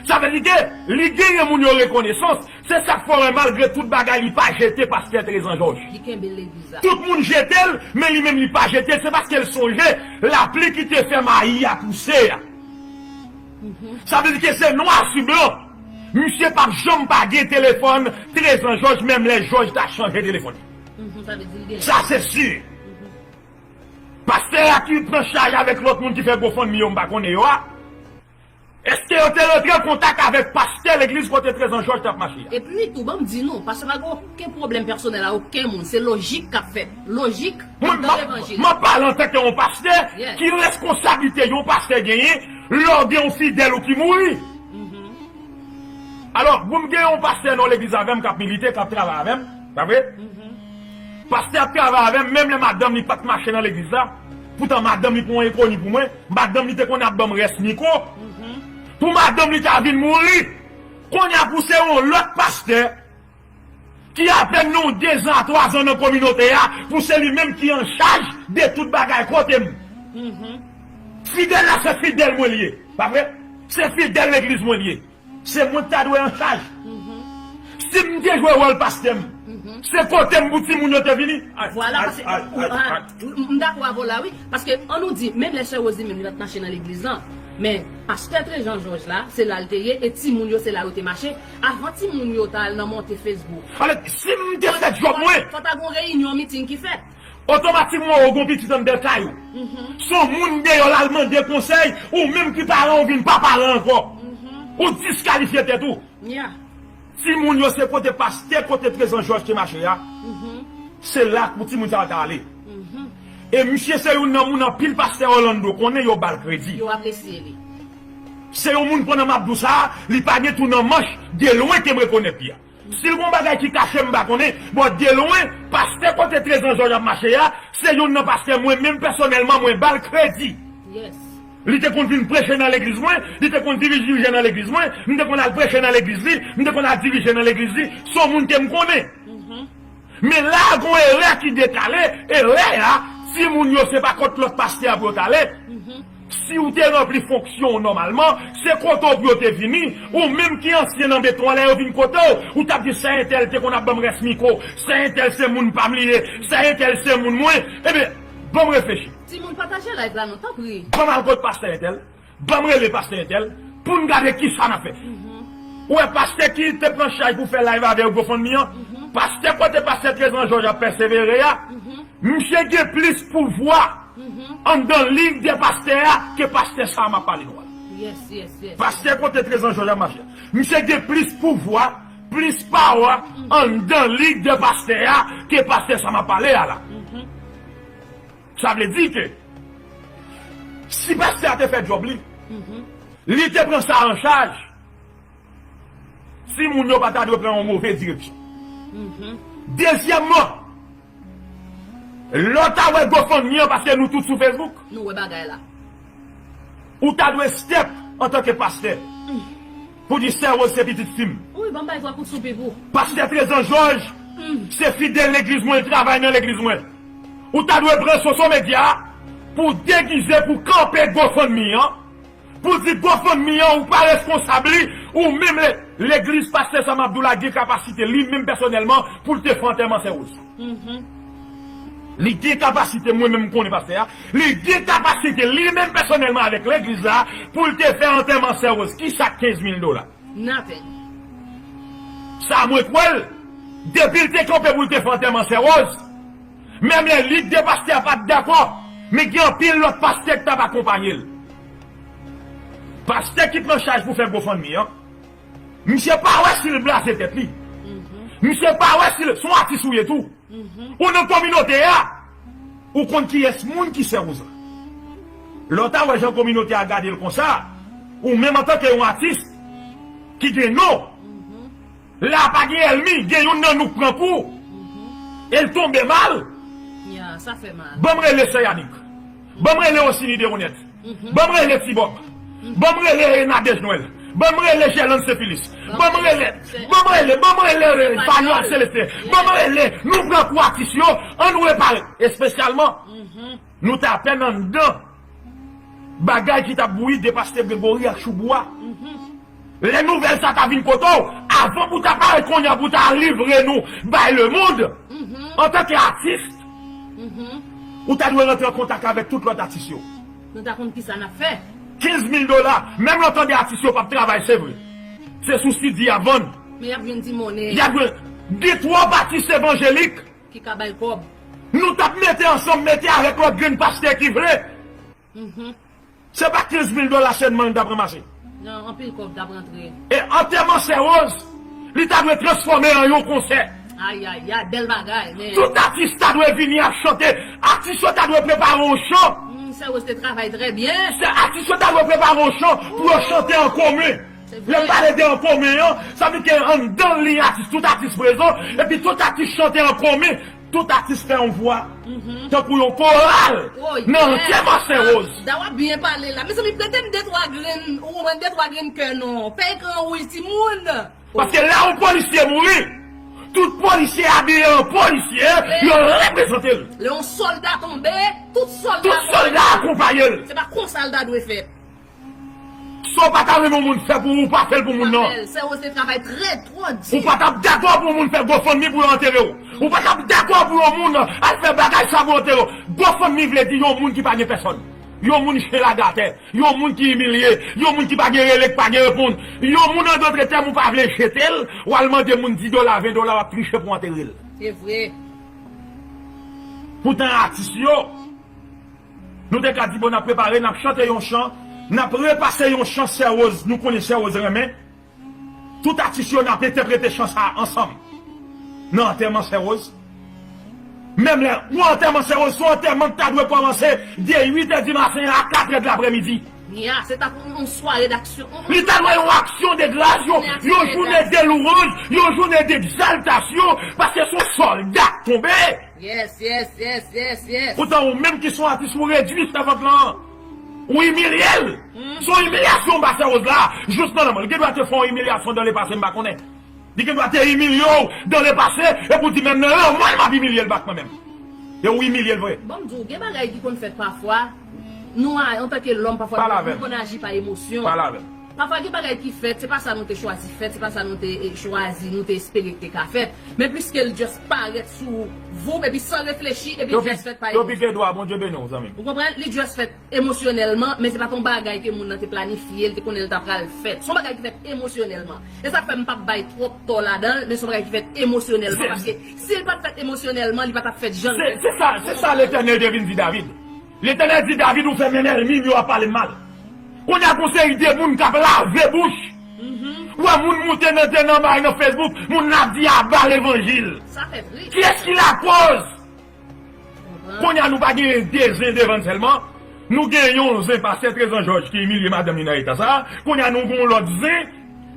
Sa vle di ke li genyen moun yo rekonesans. Se sa k fè w wè malgre tout bagay li pa jete pastè Trezan Jòj. Li kenbe legliz la. Tout moun jete l, men li menm li pa jete l. Se paske l sonje lapli ki te fè mayi a pouse a. Sa vle di ke se nwa si blan. Misye p ap janm pa gen telefòn Trezan Jòj, menm lè Jòj ta chanje telefòn li. Mhm, sa vle di l gen. Sa se si. Pastè a ki pran chaj avèk lòt moun ki fè GoFundMe yo, m pa konnen yo a. Èske yo te rantre an kontak avèk pastè legliz kote Trezan Jòj t ap mache a? Epi tou, ban m di nou, pastè pa gen okenn pwoblèm pèsonèl a okenn moun. Se lojik k ap fèt. Lojik nan levanjil. Mwen, m ap pale antanke yon pastè, ki responsablite yon pastè genyen lè w gen yon fidèl ou ki mouri. Alò, bon, m gen yon pastè nan legliz avè m k ap milite, k ap travay avè m, pa vre? Pastè ap travay avè m, menm lè madanm li pa t mache nan legliz la. Poutan madanm li pa yon enkoni pou mwen. Madanm li te konn ap ban m rès mikwo. Pou madanm li ta vin mouri. Kounye a pou se yon lòt pastè ki apèn nan yon de zan a twa zan nan kominote a, pou se li menm ki an chaj de tout bagay kote m. Fidèl la se fidèl mwen li ye, pa vre? Se fidèl legliz mwen li ye. Se mwen ki ta dwe an chaj. Si m te jwe wòl pastè m, se kote m pou timoun yo te vini. Vwala, paske, m dakò avè w la, wi. Paske, an nou di, menm lè sè Rose li menm, li pa t mache nan legliz lan, men pastè Trezan Jòj la, se la l te ye, e timoun yo, se la yo te mache. Avan timoun yo ta al nan monte Facebook. Alò, si m te fè djòb mwen, fò ta gon reyinyon, miting ki fèt. Otomatikman, ou gon pitit anndan kay ou. Se yon moun deyò l al mande konsèy, ou menm ki paran ou vin pa paran ankò. Ou diskalifye tèt ou. Timoun yo se kote pastè, kote Trezan Jòj te mache a. Se la pou timoun sa yo ta ale. E misye se youn nan moun anpil pastè Orlando konnen yo ba l kredi. Yo apresye li. Se yon moun pandan m ap di w sa, li pa gen twou nan manch, de lwen ke m rekonèt li a. Si l gon bagay ki kache m pa konnen, bon, de lwen, pastè kote Trezan Jòj ap mache a, se youn nan pastè mwen menm pèsonèlman mwen ba l kredi. Li te konn vin preche nan legliz mwen, li te konn dirije nan legliz mwen, m te konn al preche nan legliz li, m te konn al dirije nan legliz li, se yon moun ke m konnen. Men la a gon erè ki dekale, erè a, timoun yo se pa kot lòt pastè a pou yo t ale. Si w te ranpli fonksyon w nòmalman, se kote w pou yo te vini, ou menm ki ansyen nan beton an, lè yo vin kote w, ou t ap di sè entèl te konn ap ban m rès mikwo, sè entèl se moun pa m li ye, sè entèl se moun mwen, ebyen, ban m reflechi. Timoun pataje live la non, tanpri. Ban m al kot pastè entèl. Ban m rele pastè entèl pou n gade kisa n ap fè. Ou wè pastè ki te pran chaj pou fè live avè yo GoFundMe an, pastè kote pastè Trezan Jòj ap pèsevere a, misye gen plis pouvwa anndan liy de pastè a ke pastè sa a m ap pale nou a. Pastè kote Trezan Jòj ap mache a, misye gen plis pouvwa, plis pawa anndan liy de pastè a ke pastè sa a m ap pale a la. Sa vle di ke si pastè a te fè djòb li, li te pran sa an chaj, Timoun yo pa ta dwe pran yon move direksyon. Dezyèmman, lè w ta wè GoFundMe an, paske nou tout sou Facebook, Nou wè bagay la. Ou ta dwe step antanke pastè pou di Sè Rose se pitit fi m. Wi, ban m bay twa kout soupi pou. Pastè Trezan Jòj se fidèl legliz mwen, l travay nan legliz mwen. Ou ta dwe pran Soso Medya pou degize, pou kanpe GoFundMe an, pou di GoFundMe an ou pa reskonsab li, ou menm le, legliz pastè Sam Abdoula gen kapasite li menm pèsonèlman pou l te fè antèman Sè Rose. Li gen kapasite, mwen menm m konnen pastè a, li gen kapasite li menm pèsonèlman avèk legliz la pou l te fè antèman Sè Rose. Kisa k kenz mil dola? Nothing. Sa mwen kwè l, depi l te kanpe pou l te fè antèman Sè Rose, menm lè lig de pastè a pa t dakò, men gen anpil lòt pastè k t ap akonpanye l. Pastè ki pran chaj pou fè GoFundMe an, misye pa wè si l blaze tèt li. Misye pa wè si l, se yon atis ou ye tou. Ou nan kominote a, ou konn kiyès moun ki Sè Rose la. Lè w ta wè jan kominote a gade l konsa, ou menm antanke yon atis ki gen non, la pa gen ènmi, gen youn nan nou k pran kou, e l tonbe mal. Ya, sa fè mal. Ban m rele Sè Yanik. Ban m rele Osini Deronèt. Ban m rele Ti Bòb. Ban m rele Nadège Nwèl. Ban m rele Jèlande Senfilis. Ban m rele, ban m rele, ban m rele Fayòl Selesten. Ban m rele, nou pran kou atis yo, ann repare. Espesyalman, nou t apèn anndan bagay ki t ap bouyi de pastè Gregory ak Choubou a. Lè nouvèl sa ta vin kote w, avan pou w ta parèt kounye a pou w ta livre nou bay lemonn, antanke atis, ou ta dwe rantre an kontak avèk tout lòt atis yo. Nou ta konn kisa n ap fè. Kenz mil dola, menm lè w tande atis yo p ap travay, se vre. Se sou C D y ap vann. Men y ap jwenn ti monnen. Y ap jwenn. Gen twòp atis evanjelik ki ka bay kòb. Nou t ap mete ansanm, mete avèk lòt grenn pastè ki vle. Se pa kenz mil dola sèlman li t ap ranmase. Non, anpil kòb t ap rantre. E antèman Sè Rose, li ta dwe transfòme an yon konsè. Ayayay, bèl bagay, men. Tout atis ta dwe vini ap chante. Atis yo ta dwe prepare yon chan. Hmm, Sè Rose te travay trè byen. Se atis yo ta dwe prepare yon chan pou yo chante an komen. Se vre. Lè m pale de an komen an, sa vle di ke anndan liy atis, tout atis prezan, epi tout atis chante an komen. Tout atis fè yon vwa, tankou yon koral, nan antèman Sè Rose. Da w ap byen pale la. Mezanmi, prete m de twa grenn, ou konprann, de twa grenn kè non. Fè ekran wouj, timoun. Paske lè yon polisye mouri, tout polisye abiye an polisye, yo reprezante l. Lè yon sòlda tonbe, tout sòlda akonpaye l. Se pa konsa l ta dwe fèt. Sa w pa ta renmen yon moun fè pou ou, ou pa fè l pou moun nan. Sè Rose te travay trè, twò di. Ou pa t ap dakò pou yon moun fè GoFundMe pou yo antere w. Ou pa t ap dakò pou yon moun al fè bagay sa pou yo antere w. GoFundMe vle di yon moun ki pa gen pèsòn. Yon moun chen lage atè. Yon moun ki imilye. Yon moun ki pa gen rele, ki pa gen reponn. Yon moun, an dòt tèm, ou pa vle jete l, w al mande moun dis dola, ven dola, w ap triche pou antere l. Se vre. Poutan atis yo, nou te ka di, bon, n ap prepare, n ap chante yon chan, n ap repase yon chan Sè Rose, nou konnen Sè Rose renmen. Tout atis yo, n ap entèprete chan sa a ansanm. Nan antèman Sè Rose. Menm lè, yon antèman Sè Rose, se yon antèman ki ta dwe kòmanse de uit è di maten a katrè de laprèmidi. Ya, se ta pou yon sware d'aksyon. Li ta dwe yon aksyon de gras, yon, yon jounen de louwanj, yon jounen d'egzaltasyon, paske se yon sòlda k tonbe. Yes, yes, yes, yes, yes. Poutan ou menm ki se yon atis, ou redui sèvant lan. Ou imilye l. Se yon imilyasyon ba Sè Rose la. Jous nan lanmò. Li gen dwa te fè yon imilyasyon dan lepase, m pa konnen. Li gen dwa te imilye w dan lepase, epi w di menm nan lanmò l m ap imilye l back mwen menm. E ou imilye l vre. Bon, m di w, gen bagay ki konn fèt pafwa. Nou a, antanke lòm, pafwa nou konn aji pa emosyon. Pale avè m. Pafwa gen bagay ki fèt, se pa sa nou te chwazi fèt, se pa sa nou te, eh, chwazi, nou te espere ki te ka fèt. Men pliske l just parèt sou voup epi san reflechi, epi l just fèt pa emosyon. Yo pife dwa, Bondye beni w, zanmi m. Ou konprann? Li just fèt emosyonèlman, men se pa t yon bagay ke moun nan te planifye, l te konnen l ta pral fèt. Se yon bagay ki fèt emosyonèlman. E sa k fè m p ap bay twòp tò ladan l, men se yon bagay ki fèt emosyonèlman, paske si l pa t fèt emosyonèlman, li pa t ap fèt jan l fèt. Se, se sa, se sa Letènèl te vin di David. Letènèl di David, ou fè menm ènmi m yo ap pale m mal. Kounye a gon seri de moun k ap lave bouch. Ou wè moun moute nan, nan, nan, nan Facebook, moun nan ap di aba levanjil. Sa fè trist. Kiyès ki lakoz? Kounye a nou pa gen de zen devan n sèlman. Nou gen yon zen pastè Trezan Jòj ki imilye madanm li nan eta sa. Kounye a nou gen yon lòt zen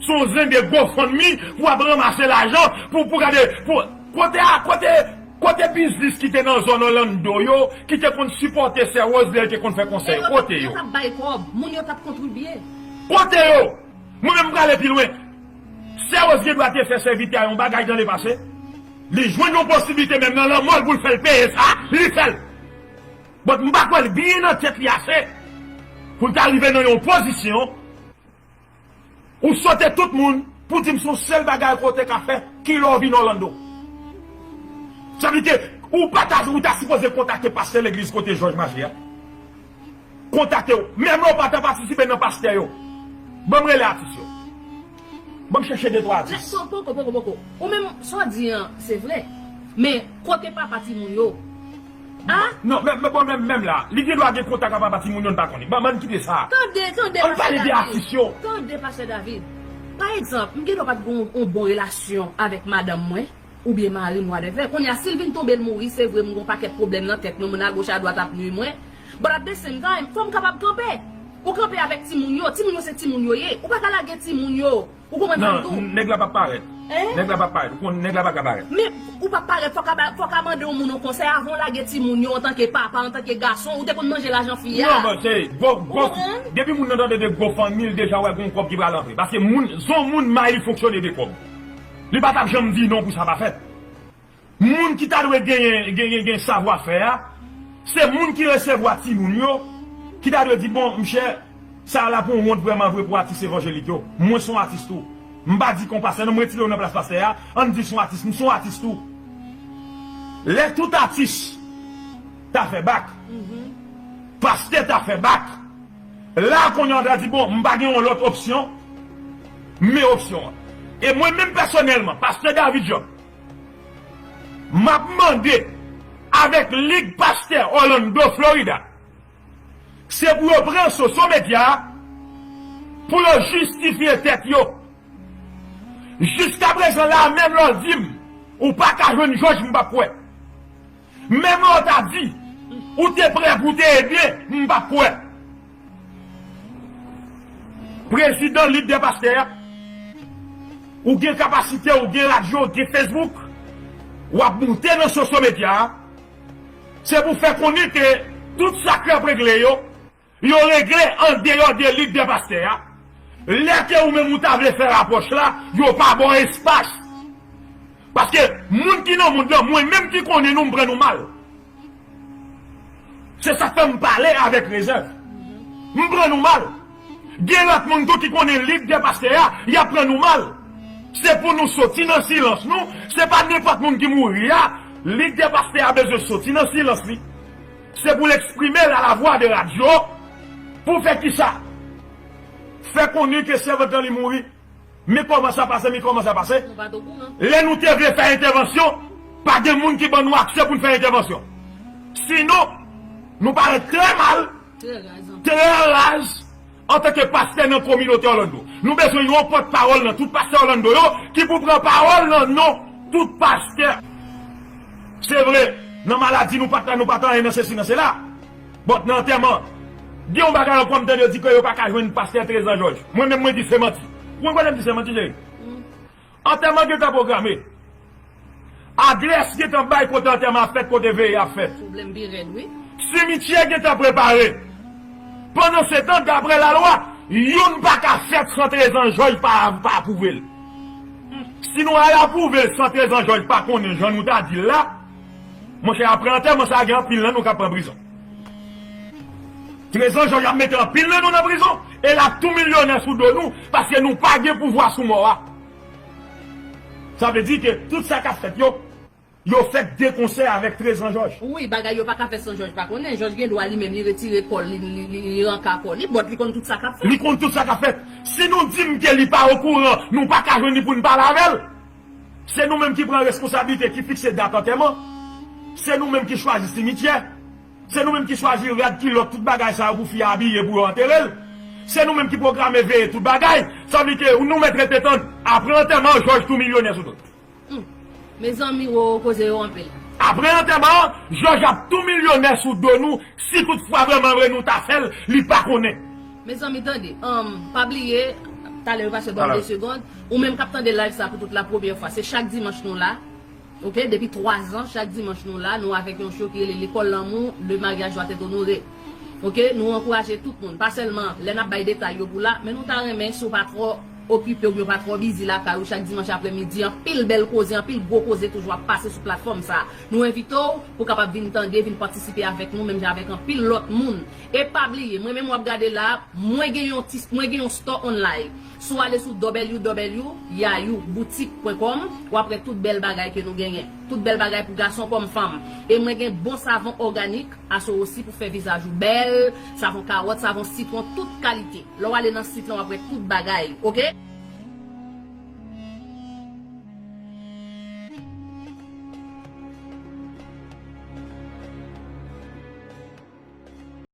Se yon zen de GoFundMe pou ap ranmase lajan pou, pou gade, pou, kote a, kote, kote biznis ki te nan zòn Orlando yo, ki te konn sipòte Sè Rose lè l te konn fè konsèy, kote yo? Yo t ap bay kòb, moun yo t ap kontribye. Kote yo? Mwen menm m prale pi lwen. Sè Rose gen dwa te fè sèvitè a yon bagay nan lepase. Li jwenn yon posiblite menm nan lanmò l pou l fè l peye sa, li fè l. But m pa kwè l byen nan tèt li ase pou l ta rive nan yon pozisyon ou sote tout moun pou di m se yon sèl bagay ke w te ka fè, kilè w vin Orlando. Sa vle di ke ou pa ta, ou ta sipoze kontakte pastè legliz kote Jòj mache a. Kontakte w. Menm lè w pa ta patisipe nan pastè yo. Ban m rele atis yo. Ban m chèche de twa atis. Poko, poko, poko. Ou menm, sa w di an, se vre. Men, kote papa timoun yo? A? Non, men, men, bon, menm, menm la, li gen dwa gen kontak ak papa timoun yo, n pa konnen. Ban, ban n kite sa. Tande, tande, An n pale de atis yo. Tande, pastè David. Pa egzanp, m gen dwa pa t gen yon, yon bon relasyon avèk madanm mwen, oubyen mari m, whatever. Kounye a, si l vin tonbe, l mouri, se vre, m gen yon pakèt pwoblèm nan tèt mwen, moun agoch adwat ap nwi mwen. But at the same time, fò m kapab kanpe. Ou kanpe avèk timoun yo. Timoun yo se timoun yo ye. Ou pa ka lage timoun yo. Ou konprann sa m di w? Non, nèg la p ap parèt. Hein? Nèg la p ap parèt. Ou konn nèg la pa ka parèt. Men ou p ap parèt, fò w ka ba, fò w ka mande yon moun yon konsèy avan w lage timoun yo antanke papa, antanke gason, ou te konn manje lajan fi a. Non, men se gwo, gwo, depi moun nan tande de GoFundMe, l deja wè gon kòb ki pral antre. Paske moun, se yon moun may li fonksyone de kòb. Li pa t ap janm di non pou sa pa fèt. Moun ki ta dwe genyen, genyen, gen savwa fè a, se moun ki resevwa timoun yo, ki ta dwe di, bon, mchè, sa la pou wont vrèman vre pou atis evanjelik yo. Mwen se yon atis tou. M pa di kon pastè, non, m retire w nan plas pastè a, ann di se yon atis, m se yon atis tou. Lè tout atis ta fè bak, pastè ta fè bak, la kounye a w ta di, bon, m pa gen yon lòt opsyon, men opsyon an. E mwen menm pèsonèlman, pastè David Job, m ap mande avèk Lig Pastè Orlando, Florida, se pou yo pran social media pou yo jistifye tèt yo. Jiskaprezan la, menm lè w di m ou pa ka jwenn Jòj, m p ap kwè. Menm lè w ta di ou te prè pou w te ede, m p ap kwè. Prezidan Lig dè Pastè a, ou gen kapasite, ou gen radyo, ou gen Facebook, w ap moute nan social media a, se pou fè konnen ke tout sa k ap regle yo, yo regle andeyò de Lig dè Pastè a. Lè ke ou menm ou ta vle fè rapwòch la, yo pa ba w espas. Paske moun ki nan mond lan, mwen menm ki konnen nou, m pran nou mal. Se sa k fè m pale avèk rezèv. M pran nou mal. Gen lòt moun tou ki konnen Lig dè Pastè a, y ap pran nou mal. Se pou nou soti nan silans nou. Se pa nenpòt moun ki mouri a. Lig dè Pastè a bezwen soti nan silans li. Se pou l eksprime l a la vwa de radyo. Pou fè kisa? Fè konnen ke sèvant lan li mouri. Men kòman sa pase, men kòman sa pase. Nou pa t okouran. Lè nou te vle fè entèvansyon, pa gen moun ki ban nou aksè pou n fè entèvansyon. Sinon, nou parèt trè mal, trè raz, antanke pastè nan kominote Orlando. Nou bezwen yon pòtpawòl nan tout pastè Orlando yo ki pou pran pawòl nan non tout pastè. Se vre, nan maladi nou pa t, nou pa t anyen nan sesi, nan sela. But nan antèman, gen yon bagay ankò m tande yo di ke yo pa ka jwenn pastè Trezan Jòj. Mwen menm mwen di se manti. Ou konn kote m di se manti, cheri? Antèman gentan pwograme. Adrès gentan bay kote antèman ap fèt, kote veye ap fèt. Pwoblèm pi rèd, wi. Simityè gentan prepare. Pandansetan, daprè lalwa, youn pa ka fèt san Trezan Jòj pa, pa apwouve l. Si nou al apwouve l san Trezan Jòj pa konnen jan nou ta di l la, monchè, apre antèman sa a, gen anpil nan nou k ap pran prizon. Trezan Jòj ap mete anpil nan nou nan prizon, e l ap tou milyonè sou do nou, paske nou pa gen pouvwa sou mò a. Sa vle di ke tout sa k ap fèt yo, yo fèt de konsè avèk Trezan Jòj. Wi, bagay yo pa ka fèt san Jòj pa konnen. Jòj gen dwa li menm li retire kò l, li, li, li, li ranka kò li, but li konn tout sa k ap fèt. Li konn tout sa k ap fèt. Si nou di m ke li pa okouran, nou pa ka jwenn li pou n pale avè l. Se nou menm ki pran responsablite, ki fikse dat antèman. Se nou menm ki chwazi simityè. Se nou menm ki chwazi rad, kilòt, tout bagay sa yo pou fi a abiye pou yo antere l. Se nou menm ki pwograme veye tout bagay. Sa vle di ke nou mèt rete tann. Apre antèman, Jòj tou milyonè sou do l. Hmm. Mezanmi, wo, koze yo anpil. Apre antèman, Jòj ap tou milyonè sou do nou, si toutfwa vrèman vre nou ta fè l, li pa konnen. Mezanmi, tande, um, pa bliye, Talè yo pase ban m de segond. Ou menm k ap tande live sa pou tout la premyè fwa, se chak dimanch nou la. Ok, depi twa zan, chak dimanch nou la, nou avèk yon show ki rele Lekòl Lanmou, le mariage doit être honoré. Ok, nou ankouraje tout moun, pa sèlman lè n ap bay detay yo pou la, men nou ta renmen si w pa twò okipe oubyen w pa twò bizi lakay ou chak dimanch aprèmidi, anpil bèl koze, anpil gwo koze toujou ap pase sou platfòm sa. Nou envite w pou w kapab vin tande, vin patisipe avèk nou, menm jan avèk anpil lòt moun. E pa bliye, mwen menm w ap gade la, mwen gen yon ti, mwen gen yon store online. Si w ale sou w w w yayou boutique point com, w ap wè tout bèl bagay ke nou genyen. Tout bèl bagay pou gason kòm fanm. E mwen gen bon savon òganik, aso osi pou fè vizaj ou bèl, savon kawòt, savon sitwon, tout kalite. Lè w ale nan sit lan, w ap wè tout bagay, ok?